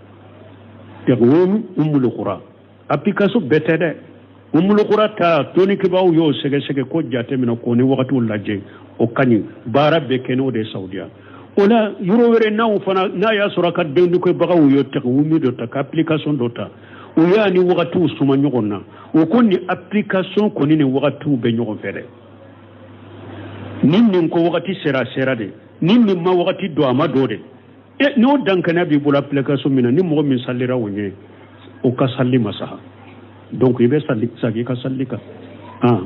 taqwim Ummul Qura. Application bɛɛ tɛ dɛ. Ummul Qura ta, dɔnnikɛbaaw y'o sɛgɛsɛgɛ ko jate minɛ k'o ni wagatiw lajɛ, O ka ɲi, baara bɛ kɛ n'o de ye Saudiya. O la yɔrɔ wɛrɛ n'aw fana n'a y'a sɔrɔ a ka dɔnnikɛbagaw ye tɛkiwimi dɔ ta ka application dɔ ta, u y'a ni wagatiw suma ɲɔgɔn na, o ko ni application kɔni ni wagatiw bɛ ɲɔgɔn fɛ dɛ. Ni nin ko wagati sera, a sera de. Ni nin ma wagati don, a ma don de. E n'o dankɛnɛ b'i bolo application min na, ni mɔgɔ min salira o ɲɛ, o ka sali ma saha. Donc i bɛ sali sagi i ka sali kan. Ah.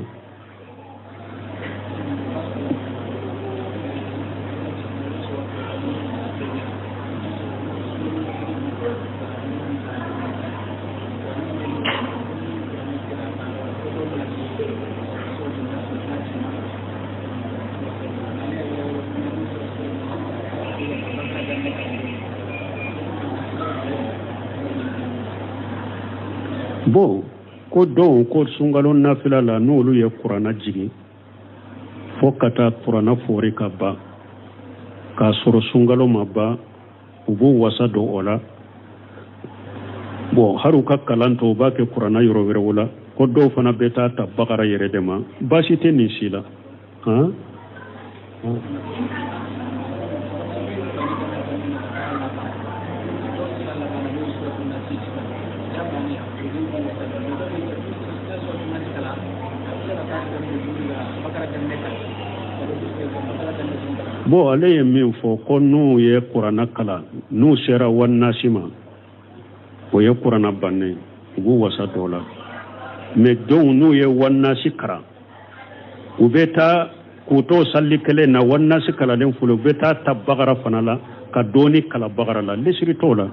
Bon, ko dɔw ko sunkalo nafila la, n'olu ye kuranna jigin fo ka taa kuranna fori ka ban k'a sɔrɔ sunkalo ma ban, u b'u wasa don o la. Bon, hali u ka kalan tɔ, u b'a kɛ kuranna yɔrɔ wɛrɛw la. Ko dɔw fana bɛ taa ta bakara yɛrɛ de ma. Baasi tɛ nin si la. Han. Bon, ale ye min fɔ ko n'u ye kuranna kalan, n'u sera wannasi ma, o ye kuranna bannen, u b'u wasa dɔ la. Mais dɔw n'u ye wannasi kalan, u bɛ taa k'u to sali kelen na, wannasi kalalen fɔlɔ, u bɛ taa ta bakara fana la ka dɔɔni kalan bakara la. Lesiri t'o la.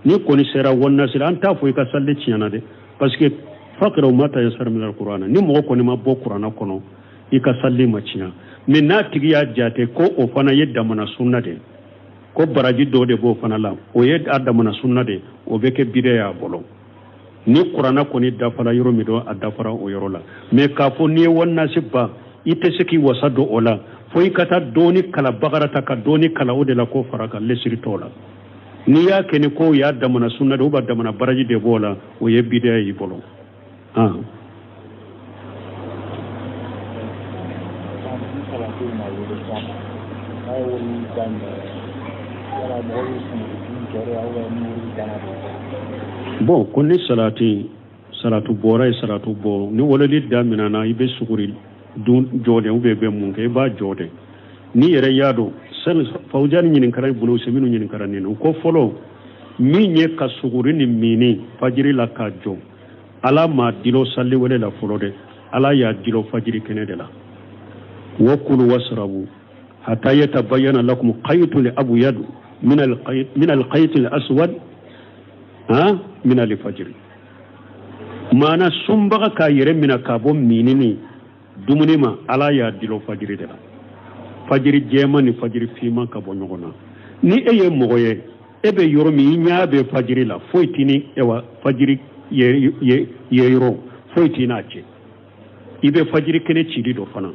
Ni kɔni sera wannasi la, an t'a fɔ i ka sali tiɲɛna dɛ, parce que faqra'u ma tayassara minal qur'ana. Ni mɔgɔ kɔni ma bɔ kuranna kɔnɔ, i ka sali ma tiɲɛ. Mais n'a tigi y'a jate ko o fana ye damana sunna de, ko baraji dɔ de b'o fana la, o ye a damana sunna de, o bɛ kɛ bida y'a bolo. Ni kuranna kɔni dafara yɔrɔ min dɔn, a dafara o yɔrɔ la. Mais k'a fɔ n'i ye wannasi ban, i tɛ se k'i wasa don o la fo i ka taa dɔɔni kalan bakara ta ka dɔɔni kalan o de la, k'o fara kan, lesiri t'o la. N'i y'a kɛ ni ko y'a damana sunna de, o b'a damana baraji de b'o la, o ye bida y'i bolo. Ah. Bon, ko ni salati salatu bɔra ye, salatu bɔ ni weleli daminɛna, i bɛ suguri dun jɔ de ou bien i bɛ mun kɛ? I b'a jɔ de. N'i yɛrɛ y'a dɔn sani Fawuzani ɲininkara bolo se minnu ɲininkara nin u ko fɔlɔ min ye ka suguri ni mini fajiri la k'a jɔ, Ala m'a dilo sali wele la fɔlɔ dɛ, Ala y'a dilo fajiri kɛnɛ de la. Wa kulu wasrabu hatta yatabayyana lakum qaytul abyad min al-qaytil aswad ha min al-fajr. Maana sunbaga k'a yɛrɛ mina ka bɔ mini ni dumuni ma, Ala y'a dilo fajiri de la, fajiri jɛman ni fajiri finman ka bɔ ɲɔgɔn na. Ni e ye mɔgɔ ye, e bɛ yɔrɔ min, i ɲɛ bɛ fajiri la, foyi t'i ni ewa fajiri ye yɔrɔ foyi t'i n'a cɛ, i bɛ fajiri kɛnɛ cili dɔ fana,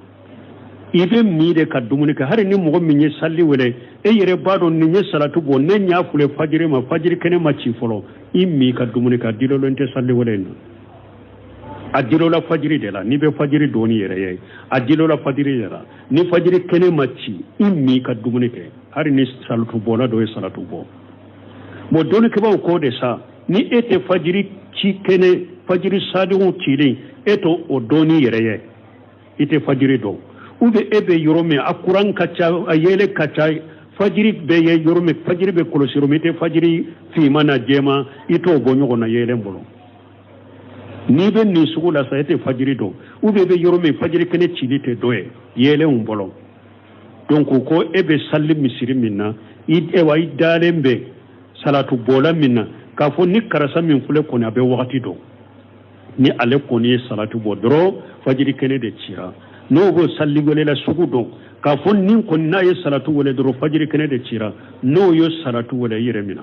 i bɛ min de ka dumuni kɛ. Hali ni mɔgɔ min ye sali wele, e yɛrɛ b'a dɔn nin ye salatu bɔ, ne ɲɛ filɛ fajiri ma, fajiri kɛnɛ ma ci fɔlɔ, i min ka dumuni kɛ. A dilolen tɛ sali wele in na, a dilola fajiri de la. N'i bɛ fajiri dɔn n'i yɛrɛ ye, a dilola fajiri de la. Ni fajiri kɛnɛ ma ci, i min ka dumuni kɛ, hali ni salatu bɔla dɔ ye salatu bɔ. Bon, dɔnnikɛbaaw ko de sa, ni e tɛ fajiri ci kɛnɛ, fajiri sadiw cilen, e t'o o dɔn n'i yɛrɛ ye, i tɛ fajiri dɔn, ou bien e bɛ yɔrɔ min, a kuran ka ca, a yeelen ka ca, fajiri bɛ ye yɔrɔ min, fajiri bɛ kɔlɔsi yɔrɔ min, i tɛ fajiri finman na jɛman, i t'o bɔ ɲɔgɔn na yeelen bolo. N'i bɛ nin sugu la sa, e tɛ fajiri dɔn, ou bien e bɛ yɔrɔ min, fajiri kɛnɛ cili tɛ dɔ ye yeelenw bolo. Donc ko e bɛ sali misiri min na, i ewa i dalen bɛ salatu bɔla min na, k'a fɔ ni karisa min filɛ kɔni, a bɛ wagati dɔn, ni ale kɔni ye salatu bɔ dɔrɔn, fajiri kɛnɛ de cira. N'o b'o sali welela sugu dɔn k'a fɔ nin kɔni n'a ye salatu wele dɔrɔn, fajiri kɛnɛ de cira, n'o ye salatu wele, i yɛrɛ mina,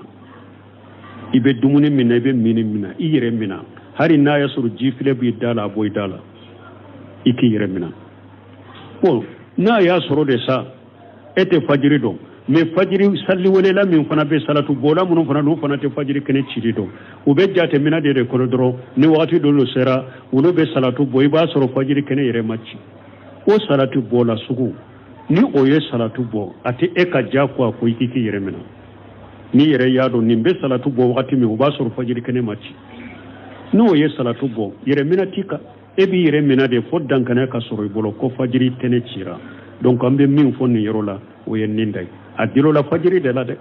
i bɛ dumuni min na, i bɛ mini min na, i yɛrɛ mina. Hali n'a y'a sɔrɔ jifilen b'i da la, a bɔ i da la, i k'i yɛrɛ mina. Bon, n'a y'a sɔrɔ de sa, e tɛ fajiri dɔn, mais fajiri sali welela min fana bɛ salatu bɔla minnu fana, n'u fana tɛ fajiri kɛnɛ cili dɔn, u bɛ jateminɛ de kɔnɔ dɔrɔn, ni wagati dɔ sera, olu bɛ salatu bɔ, i b'a sɔrɔ fajiri kɛnɛ yɛrɛ ma ci. O salatu bɔla sugu Ni o ye salatu bɔ, a tɛ e ka diyagoya ko i k'i k'i yɛrɛ minɛ. N'i yɛrɛ y'a dɔn nin bɛ salatu bɔ wagati min, o b'a sɔrɔ fajiri kɛnɛ ma ci. N'o ye salatu bɔ, yɛrɛ minɛ t'i kan. E b'i yɛrɛ minɛ de fo dankɛnɛ ka sɔrɔ i bolo ko fajiri kɛnɛ cira. Donc an bɛ min fɔ nin yɔrɔ la, o ye nin da ye. A dulonla fajiri de la dɛ.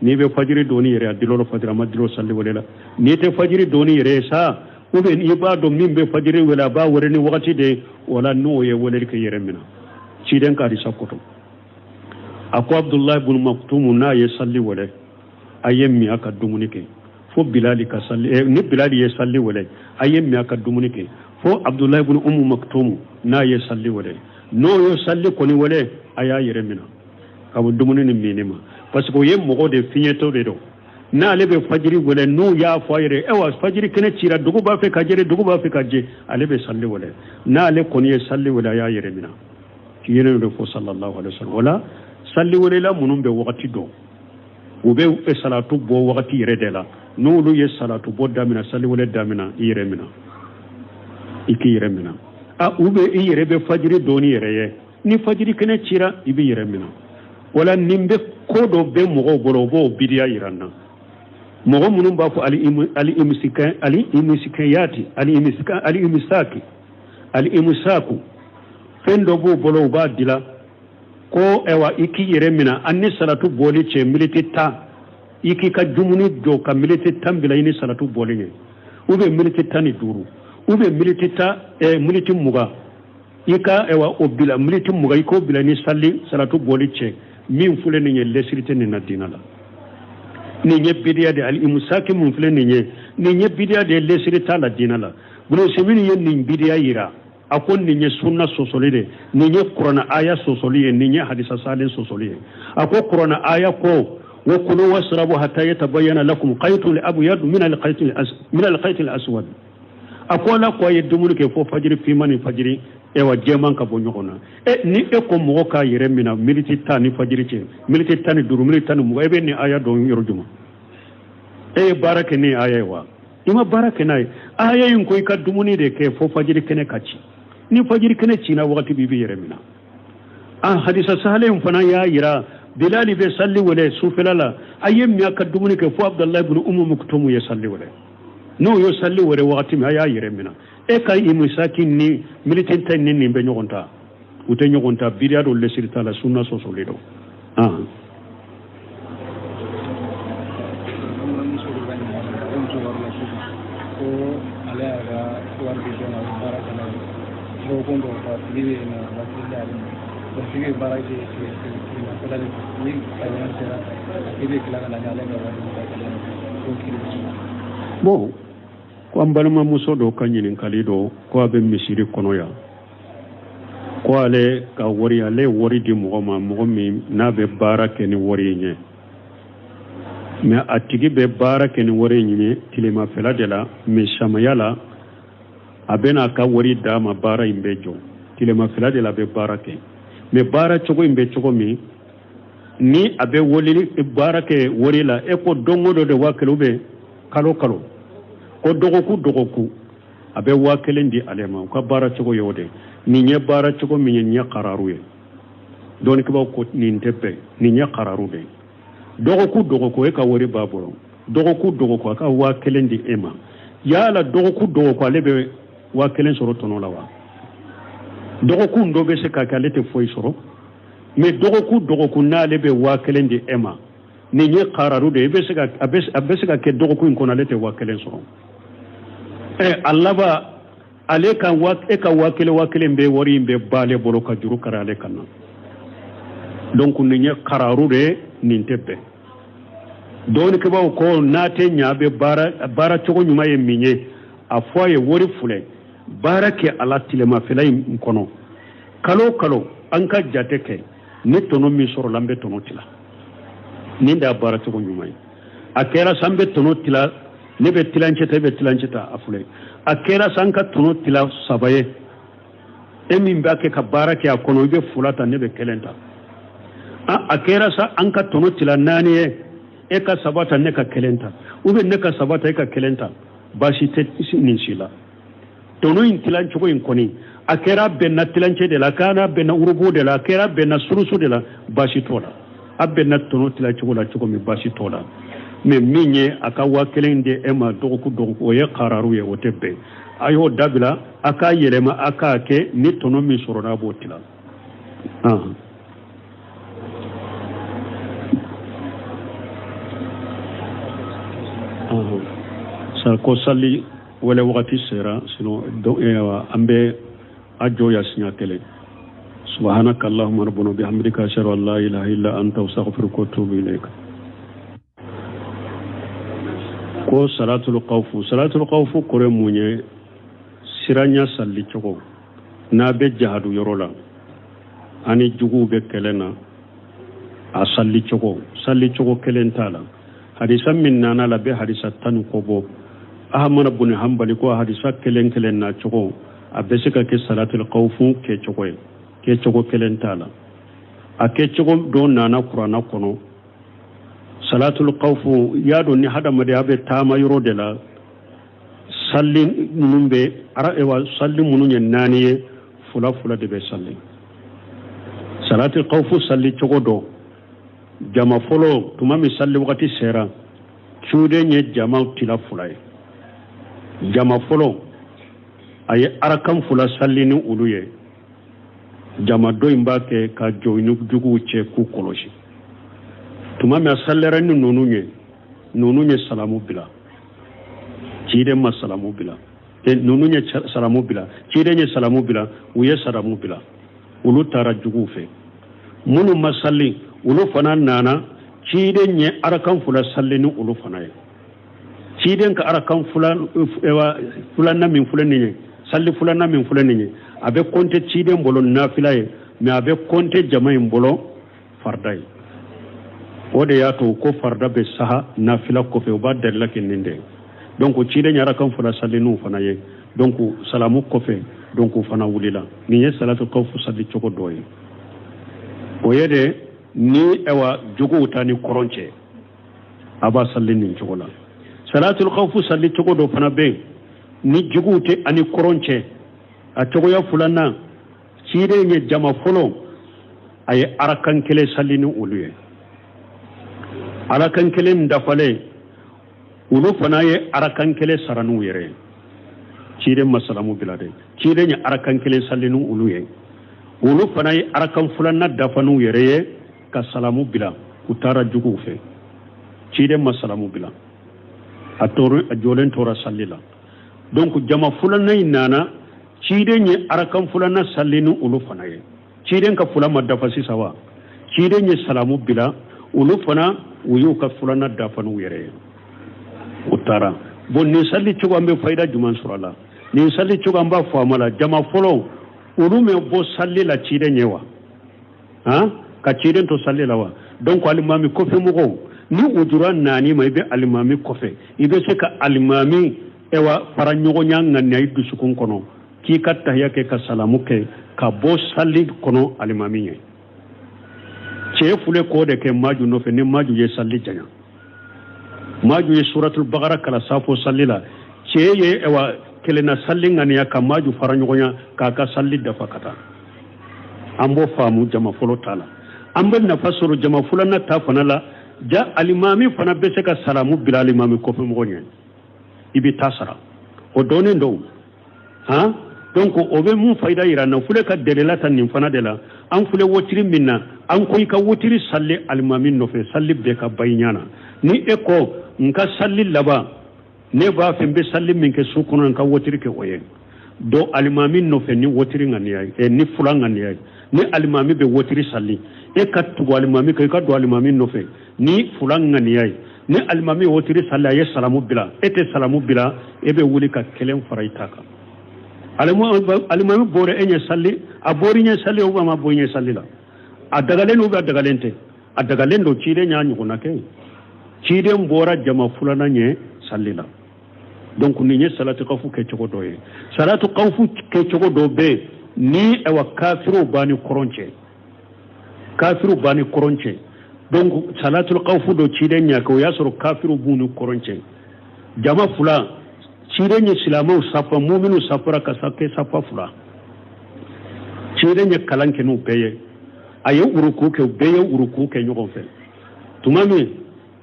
N'i bɛ fajiri dɔn n'i yɛrɛ, a dulonla fajiri, a ma dulon sali wele la. N'i tɛ fajiri dɔn n'i yɛrɛ ye sa, ou bien i b'a dɔn min bɛ fajiri wele, a b'a wele ni wagati de ye, o la n'o ye weleli kɛ, yɛrɛ minɛ. Ciden ka hadisa kɔtɔ, a ko Abudulayi bun Maktumu, n'a ye sali wele, a ye min a ka dumuni kɛ fo Bilali ka sali ni Bilali ye sali wele, a ye min a ka dumuni kɛ fo Abudulayi bun Umu Maktumu n'a ye sali wele. N'o ye sali kɔni wele, a y'a yɛrɛ minɛ ka bɔ dumuni ni minni ma, parce que o ye mɔgɔ de fiɲɛtɔ de don. N'ale bɛ fajiri wele, n'u y'a fɔ a yɛrɛ, ayiwa fajiri kɛnɛ cira, dugu b'a fɛ ka jɛ, dugu b'a fɛ ka jɛ, ale bɛ sali wele. N'ale kɔni ye sali wele, a y'a yɛrɛ minɛ. Ciden de fɔ sallallahu alaihi wasallam. O la sali welela minnu bɛ wagati dɔn, u bɛ salatu bɔ wagati yɛrɛ de la. N'olu ye salatu bɔ daminɛ, sali wele daminɛ, i yɛrɛ minɛ, i k'i yɛrɛ minɛ. A u bɛ i yɛrɛ bɛ fajiri dɔn n'i yɛrɛ ye. Ni fajiri kɛnɛ cira, i b'i yɛrɛ minɛ. Wala nin bɛ ko dɔ bɛ mɔgɔw bolo, u b'o bidiya yira n na. Mɔgɔ minnu b'a fɔ ali imisikɛyati, ali imisika, ali imisaki, ali imisaku, fɛn dɔ b'u bolo, u b'a dila ko ayiwa i k'i yɛrɛ minɛ an ni salatu bɔli cɛ miniti 10, i k'i ka dumuni jɔ ka miniti 10 bila i ni salatu bɔli ɲɛ, ou bien miniti 15, ou bien miniti 10, miniti 20, i ka ayiwa o bila miniti 20, i k'o bila ni sali salatu bɔli cɛ. Min filɛ nin ye, lesiri tɛ nin na diinɛ la. Nin ye bidiya de, ali imusaki mun filɛ nin ye, nin ye bidiya de ye, lesiri t'a la diinɛ la. Bunu Usemini ye nin bidiya yira. A ko nin ye sunna sɔsɔli de, nin ye kuranɛ aya sɔsɔli ye, nin ye hadisa salen sɔsɔli ye. A ko kuranɛ aya ko wa kulu wasrabu hatta yatabayyana lakum qaytul abyad min al-qaytil aswad. A ko ala ko a ye dumuni kɛ fo fajiri finman ni fajiri ewa jɛman ka bɔ ɲɔgɔn na. E ni e ko mɔgɔ k'a yɛrɛ minɛ miniti 10 ni fajiri cɛ, miniti 15, miniti 10 20, e bɛ nin aya dɔn yɔrɔ jumɛn? E ye baara kɛ ni aya ye wa? I ma baara kɛ n'a ye. Aya in ko i ka dumuni de kɛ fo fajiri kɛnɛ ka ci. Ni fajiri kɛnɛ cina wagati b'i b'i yɛrɛ minɛ. An hadisa sahalen in fana y'a yira Bilali bɛ sali wele sufɛla la, a ye min a ka dumuni kɛ fo Abudulayi bin Umu Maktumu ye sali wele. N'o ye sali wele wagati min, a y'a yɛrɛ minɛ. E ka imisaki ni miniti 10 ni nin bɛ ɲɔgɔn ta, u tɛ ɲɔgɔn ta. Bidiya don, lesiri t'a la, sunna sɔsɔli don. Ale y'a ka wari di dɔ ma, a bɛ baara kɛ n'a ye dɔgɔkun dɔw ta, tigi bɛ na 10,000 d'ale ma. O tigi bɛ baara kɛ tilemafɛla de fɛ, ni samiya sera, a tigi bɛ tila ka na n'ale ka wari 10,000 ye. K'o tigi bɛ Bon, ko an balimamuso dɔ ka ɲininkali dɔ, ko a bɛ misiri kɔnɔ yan, ko ale ka wari, ale ye wari di mɔgɔ ma, mɔgɔ min n'a bɛ baara kɛ ni wari in ye, mais a tigi bɛ baara kɛ ni wari in ye tilemafɛla de la, mais samaya la a bɛna a ka wari d'a ma, baara in bɛ jɔ. Tilemafɛla de la a bɛ baara kɛ, mais baara cogo in bɛ cogo min, ni a bɛ wali baara kɛ wari la, e ko don o don de 1000, ou bien kalo kalo, ko dɔgɔkun dɔgɔkun a bɛ 1000 di ale ma. U ka baara cogo ye o de. Nin ye baara cogo min ye, nin ye kararu ye. Dɔnnikɛbaaw ko nin tɛ bɛn, nin ye kararu de ye. Dɔgɔkun dɔgɔkun e ka wari b'a bolo, dɔgɔkun dɔgɔkun a ka 1000 di e ma. Yala dɔgɔkun dɔgɔkun ale bɛ 1000 sɔrɔ tɔnɔ la wa? Dɔgɔkun dɔ bɛ se ka kɛ ale tɛ foyi sɔrɔ, mais dɔgɔkun dɔgɔkun n'ale bɛ 1000 di e ma, nin ye kararu de ye. A bɛ se ka kɛ dɔgɔkun in kɔnɔ ale tɛ 1000 sɔrɔ. A laban ale ka wa, e ka 1000 1000 bɛ wari in bɛ b'ale bolo ka juru kari ale kan na. Donc nin ye kararu de ye, nin tɛ bɛn. Dɔnnikɛbaaw ko n'a tɛ ɲɛ, a bɛ baara cogo ɲuman ye min ye, a fɔ a ye wari filɛ, baara kɛ a la tilemafɛla in kɔnɔ, kalo o kalo an ka jate kɛ, ni tɔnɔ min sɔrɔla an bɛ tɔnɔ tila. Nin de y'a baara cogo ɲuman ye. A kɛra sa an bɛ tɔnɔ tila, ne bɛ tilancɛ ta, e bɛ tilancɛ ta, a filɛ. A kɛra sa an ka tɔnɔ tila saba ye, e min b'a kɛ ka baara kɛ a kɔnɔ, i bɛ fila ta, ne bɛ kelen ta. A kɛra sa an ka tɔnɔ tila naani ye, e ka saba ta, ne ka kelen ta, ou bien ne ka saba ta, e ka kelen ta, baasi tɛ nin si la. Tɔnɔ in tilan cogo in kɔni, A kɛra bɛnna tilancɛ de la, a kɛra bɛnna urubu de la, a kɛra bɛnna surusu de la, baasi t'o la. A bɛnna tɔnɔ tila cogo la cogo min, baasi t'o la. Mais min ye a ka 1000 di e ma dɔgɔkun dɔgɔkun, o ye kararu ye, o tɛ bɛn. A y'o dabila, a k'a yɛlɛma, a k'a kɛ ni tɔnɔ min sɔrɔla, a b'o tila. Sa ko sali wele wagati sera, sinon an bɛ a jɔ ya siɲɛ kelen. Subhanaka allahumma rabbana bihamdika, ashhadu an la ilaha illa anta, astaghfiruka wa atubu ilayk. Ko salatul khawfu, salatul khawfu kɔrɔ mun ye? Siranya sali cogo n'a bɛ jahadu yɔrɔ la ani juguw bɛ kɛlɛ na, a sali cogo, sali cogo kelen t'a la. Hadisa min nana la bɛ hadisa 10 ni kɔ bɔ. Ahamada bun Hanbali ko hadisa kelen kelen na cogo a bɛ se ka kɛ salatul khawfu kɛcogo ye, kɛcogo kelen t'a la. A kɛcogo dɔ nana kuranna kɔnɔ. Salatul khawfu, y'a dɔn ni hadamadenya bɛ taama yɔrɔ de la, salli minnu bɛ ara, ewa, salli minnu ye naani ye, fula fula de bɛ salli. Salatul khawfu salli cogo dɔ, jama fɔlɔ tuma min salli wagati sera, cuden ye jama tila fula ye. Jama fɔlɔ a ye arakan fula salli ni olu ye, jama dɔ in b'a kɛ ka jɔ ni juguw cɛ k'u kɔlɔsi. Tuma min a sallera ni ninnu ye, ninnu ye salamu bila, ciden ma salamu bila. Ninnu ye salamu bila, ciden ye salamu bila, u ye salamu bila, olu taara juguw fɛ. Minnu ma salli, olu fana nana, ciden ye arakan fula salli ni olu fana ye. Ciden ka arakan filanan min filɛ nin ye, salli filanan min filɛ nin ye, a bɛ kɔnte ciden bolo nafila ye, mais a bɛ kɔnte jama in bolo farida ye. O de y'a to ko farida bɛ saha nafila kɔfɛ, u b'a dalila kɛ nin de ye. Donc ciden ye arakan fila salli n'u fana ye, donc salamu kɔfɛ, donc u fana wulila. Nin ye salatu kawfu salli cogo dɔ ye. O ye de ni awa juguw ta ni kɔrɔn cɛ, a b'a salli nin cogo la. Salatul kawfu salli cogo dɔ fana bɛ yen ni juguw tɛ ani kɔrɔn cɛ. A cogoya filanan, ciden ye jama fɔlɔ a ye arakan kelen salli ni olu ye. Arakan kelen dafalen, olu fana ye arakan kelen sara n'u yɛrɛ ye. Ciden ma salamu bila dɛ, ciden ye arakan kelen salli ni olu ye, olu fana ye arakan filanan dafa n'u yɛrɛ ye ka salamu bila, u taara juguw fɛ. Ciden ma salamu bila, a jɔlen tora salli la. Donc jama filanan in nana, ciden ye arakan filanan salli ni olu fana ye. Ciden ka fila ma dafa sisan wa? Ciden ye salamu bila, olu fana u y'u ka filanan dafa n'u yɛrɛ ye, u taara. Bon, nin salli cogo an bɛ fayida jumɛn sɔrɔ a la? Nin salli cogo an b'a faamu a la, jama fɔlɔ olu ma bɔ salli la ciden ɲɛ wa? Han, ka ciden to salli la wa? Donc alimami kɔfɛ mɔgɔw, ni ujura naani ma, i bɛ alimami kɔfɛ, i bɛ se ka alimami ewa fara ɲɔgɔnya ŋaniya i dusukun kɔnɔ k'i ka tahiya kɛ ka salamu kɛ ka bɔ salli kɔnɔ alimami ɲɛ. Cɛ fule k'o de kɛ maju nɔfɛ. Ni maju ye salli janya, maju ye suratul bagara kala safo salli la, cɛ ye ewa kelenna salli ŋaniya ka maju fara ɲɔgɔnya k'a ka salli dafa ka taa. An b'o faamu jama fɔlɔ ta la. An bɛ nafa sɔrɔ jama filanan ta fana la. Ja alimami fana bɛ se ka salamu bila alimami kɔfɛ mɔgɔ ɲɛ, i bɛ taa sara o dɔnnen don. Han, donc o bɛ mun fayida yira na? Fule ka delila ta nin fana de la. An fule wotiri min na, an ko i ka wotiri salli alimami nɔfɛ, salli bɛɛ ka ban i ɲɛ na. Ni e ko n ka salli laban, ne b'a fɛ n bɛ salli min kɛ su kɔnɔ, n ka wotiri kɛ o ye, don alimami nɔfɛ ni wotiri ŋaniya ye, ni fula ŋaniya ye. Ni alimami bɛ wotiri salli, e ka tugu alimami kan, i ka don alimami nɔfɛ ni fula ŋaniya ye. Ni alimami ye wotiri salli, a ye salamu bila, e tɛ salamu bila, e bɛ wuli ka kelen fara i ta kan. Alimami bɔra e ɲɛ salli, a bɔra i ɲɛ salli ou a ma bɔ i ɲɛ salli la, a dagalen don ou a dagalen tɛ? A dagalen don. Ciden y'a ɲɔgɔnna kɛ, ciden bɔra jama filanan ɲɛ salli la. Donc nin ye salatu kawfu kɛcogo dɔ ye. Salatu kawfu kɛcogo dɔ bɛ yen ni ayiwa kafiriw b'a ni kɔrɔn cɛ, kafiriw b'a ni kɔrɔn cɛ. Donc salatul kawfu dɔ ciden y'a kɛ, o y'a sɔrɔ kafiriw b'u ni kɔrɔn cɛ. Jama fila, ciden ye silamɛw safa, muminu safara ka kɛ safa fila. Ciden ye kalan kɛ n'u bɛɛ ye, a ye uruku kɛ, u bɛɛ ye uruku kɛ ɲɔgɔn fɛ. Tuma min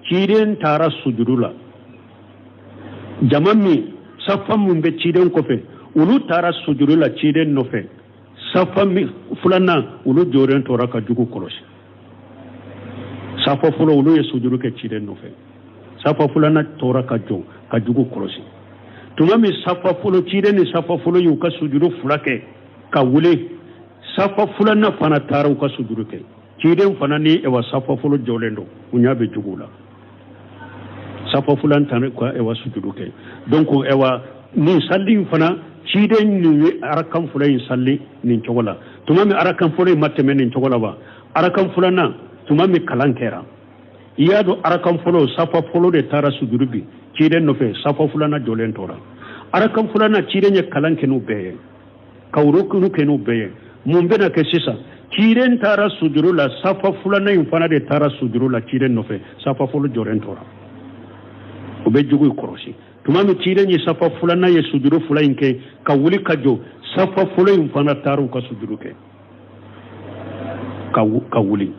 ciden taara sujudu la, jama min safa min bɛ ciden kɔfɛ, olu taara sujudu la ciden nɔfɛ. Safa min filanan, olu jɔlen tora ka jugu kɔlɔsi. Safa fɔlɔ, olu ye sujudu kɛ ciden nɔfɛ. Safa filanan tora ka jɔ ka jugu kɔlɔsi. Tuma min safa fɔlɔ, ciden ni safa fɔlɔ y'u ka sujudu fila kɛ ka wuli, safa filanan fana taara u ka sujudu kɛ. Ciden fana ni ewa safa fɔlɔ jɔlen don, u ɲɛ bɛ juguw la. Safa filanan taara ka ewa sujudu kɛ. Donc ewa nin sali in fana, ciden nin ye arakan fɔlɔ in sali nin cogo la. Tuma min arakan fɔlɔ in ma tɛmɛ nin cogo la wa, arakan filanan, tuma min kalan kɛra, i y'a dɔn arakan fɔlɔ, safa fɔlɔ de taara sujudu bi ciden nɔfɛ, safa filanan jɔlen tora. Arakan filanan, ciden ye kalan kɛ n'u bɛɛ ye, ka urukunu kɛ n'u bɛɛ ye. Mun bɛna kɛ sisan? Ciden taara sujuru la, safa filanan in fana de taara sujuru la ciden nɔfɛ, safa fɔlɔ jɔlen tora. U bɛ jugu kɔlɔsi. Tuma min ciden ye safa filanan ye sujuru fila in kɛ ka wuli ka jɔ, safa fɔlɔ in fana taara u ka sujuru kɛ ka wuli,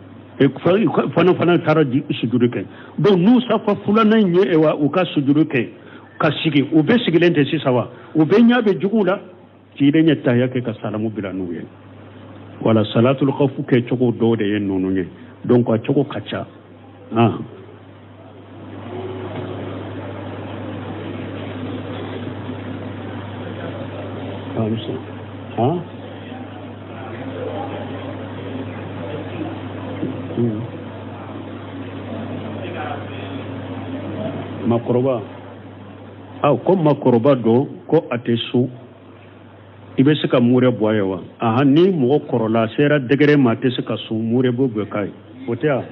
fana taara sujuru kɛ. Donc n'u safa filanan in ye u ka sujuru kɛ ka sigi, u bɛ sigilen tɛ sisan wa, u bɛ ɲɛ bɛ juguw la. Ciden ye tahiya kɛ ka salamu bila n'u ye. Wala salatul khawfu kɛ cogo dɔw de ye ninnu ye. Donc a cogo ka ca. Ah. Ah. Makɔrɔba, aw ko makɔrɔba don ko a tɛ sun, i bɛ se ka mure bɔ a ye wa? Ahan, ni mɔgɔ kɔrɔla a sera degré ma, a tɛ se ka sun, mure bɔ bɛ k'a ye, o tɛ wa?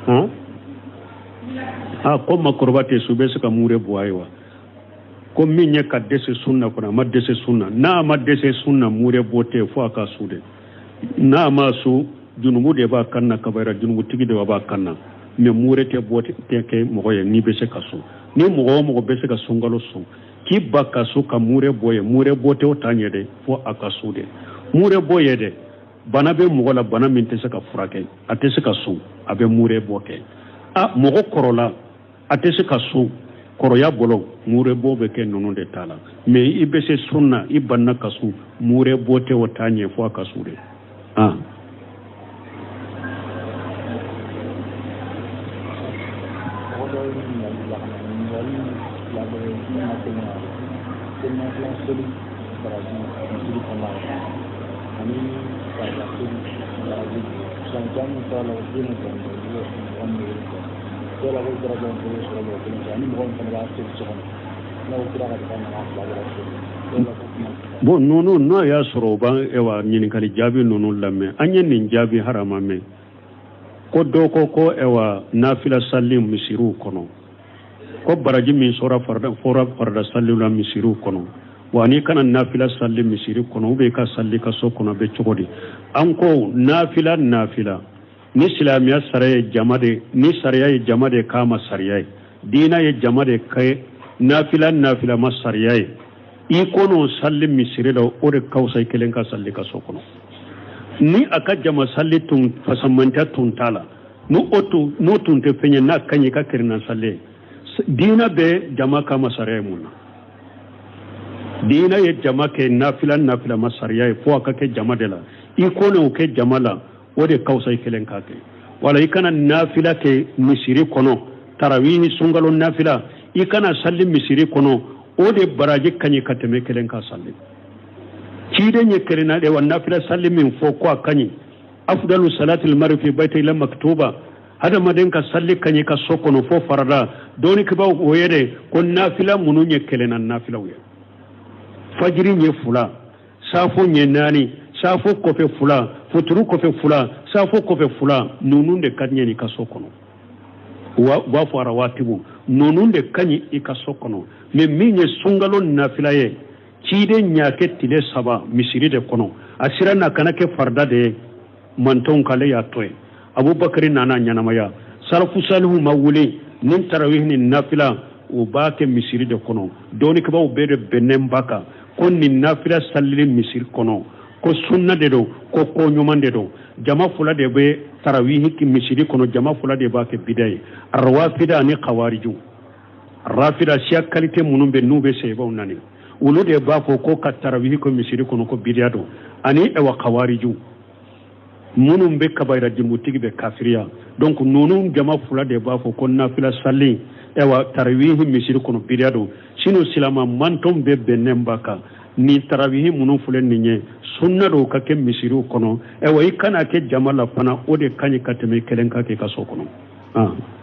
Han, a ko makɔrɔba tɛ sun, i bɛ se ka mure bɔ a ye wa? Ko min ye ka dɛsɛ sun na kɔnɔ, a ma dɛsɛ sun na. N'a ma dɛsɛ sun na, mure bɔ tɛ, fo a ka sun de. N'a ma sun, junubu de b'a kan na, kabayira junubutigi de b'a kan na. Mais mure tɛ bɔ tɛ kɛ mɔgɔ ye n'i bɛ se ka sun. Ni mɔgɔ o mɔgɔ bɛ se ka sunkalo sun, k'i ban ka sun ka mure bɔ ye, mure bɔ tɛ o ta ɲɛ dɛ, fo a ka sun de. Mure bɔ ye dɛ, bana bɛ mɔgɔ la, bana min tɛ se ka furakɛ, a tɛ se ka sun, a bɛ mure bɔ kɛ. A mɔgɔ kɔrɔla, a tɛ se ka sun kɔrɔya bolo, mure bɔ bɛ kɛ ninnu de ta la. Mais i bɛ se sun na, i banna ka sun, mure bɔ tɛ o ta ɲɛ, fo a ka sun de. Ah. Mɔgɔ dɔw ye ɲininkali bila ka na, ɲininkali fila bɛɛ min ma teli ka selimafila seli baraji misiri kɔnɔna la ani farida seli baraji silamɛya min t'a la, o den bɛ mɔgɔ min bɛ dɔw la ko daraja in bɛ sɔrɔ mɔgɔ kelen fɛ ani mɔgɔ min fana b'a seli so kɔnɔ, n'o kira ka taa nana fila bɛɛ seli dɔw la ko kuma. Bon, ninnu n'o y'a sɔrɔ u b'an ewa ɲininkali jaabi ninnu lamɛn, an ye nin jaabi harama mɛn ko dɔ ko ko ewa nafila sali misiriw kɔnɔ, ko baraji min sɔrɔ farida, fɔra farida saliw la misiriw kɔnɔ, wa n'i kana nafila sali misiri kɔnɔ ou bien i ka sali ka so kɔnɔ bɛ cogo di? An ko nafila nafila ni silamɛya sariya ye jama de, ni sariya ye jama de k'a ma sariya ye, diina ye jama de kɛ nafila nafila ma sariya ye, i kɔnɔ sali misiri la, o de ka fisa i kelen ka sali ka so kɔnɔ. Ni a ka jama sali tun fasamantɛ tun t'a la, n'o tun tɛ fɛn ye n'a ka ɲi i ka kerenna sali ye. Diina bɛ jama kama sariya ye mun na? Diina ye jama kɛ nafila nafila ma sariya ye, fo a ka kɛ jama de la. I kɔnɔ o kɛ jama la, o de ka fisa i kelen k'a kɛ. Wala i kana nafila kɛ misiri kɔnɔ, tarawih ni sunkalo nafila, i kana sali misiri kɔnɔ, o de baraji ka ɲi ka tɛmɛ kelen ka sali. Ciden ye kelenna de wa nafila sali min fɔ ko a ka ɲi, afdalu salatil mari fi baiti ila maktuba, hadamaden ka sali ka ɲi ka so kɔnɔ fo farada. Dɔnnikɛbaaw o ye de ko nafila minnu ye kelenna nafilaw ye, fajiri ɲɛ fila, safo ɲɛ naani, safo kɔfɛ fila, futuru kɔfɛ fila, safo kɔfɛ fila, ninnu de ka ɲi i ka so kɔnɔ. U b'a fɔ arawatibu, ninnu de ka ɲi i ka so kɔnɔ. Mais min ye sunkalo nafila ye, ciden y'a kɛ tile saba misiri de kɔnɔ, a siranna kana kɛ farida de ye mantɔnw k'ale y'a to yen. Abubakari nana ɲɛnamaya, salafu salihu ma wuli ni tarawih ni nafila, u b'a kɛ misiri de kɔnɔ. Dɔnnikɛbaaw bɛɛ de bɛnnen b'a kan ko nin nafila salili misiri kɔnɔ. Ko sunna de don, ko ko ɲuman de don. Jama fila de bɛ tarawihi misiri kɔnɔ, jama fila de b'a kɛ bida ye, rawafida ani kawariju. Rafida siya kalite minnu bɛ n'u bɛ seyibaw nani, olu de b'a fɔ ko ka tarawihi kɛ misiri kɔnɔ ko bidiya don, ani ɛwa kawariju minnu bɛ kabayira jurumitigi bɛ kafiriya. Donc ninnu jama fila de b'a fɔ ko nafila sali ɛwa tarawihi misiri kɔnɔ bidiya don. Sinon silama mantɔn bɛɛ bɛnnen b'a kan, nin tarawihi minnu filɛ nin ye, sunna don ka kɛ misiriw kɔnɔ. Ɛwa i kana kɛ jama la fana, o de ka ɲi ka tɛmɛ kelen ka kɛ i ka so kɔnɔ.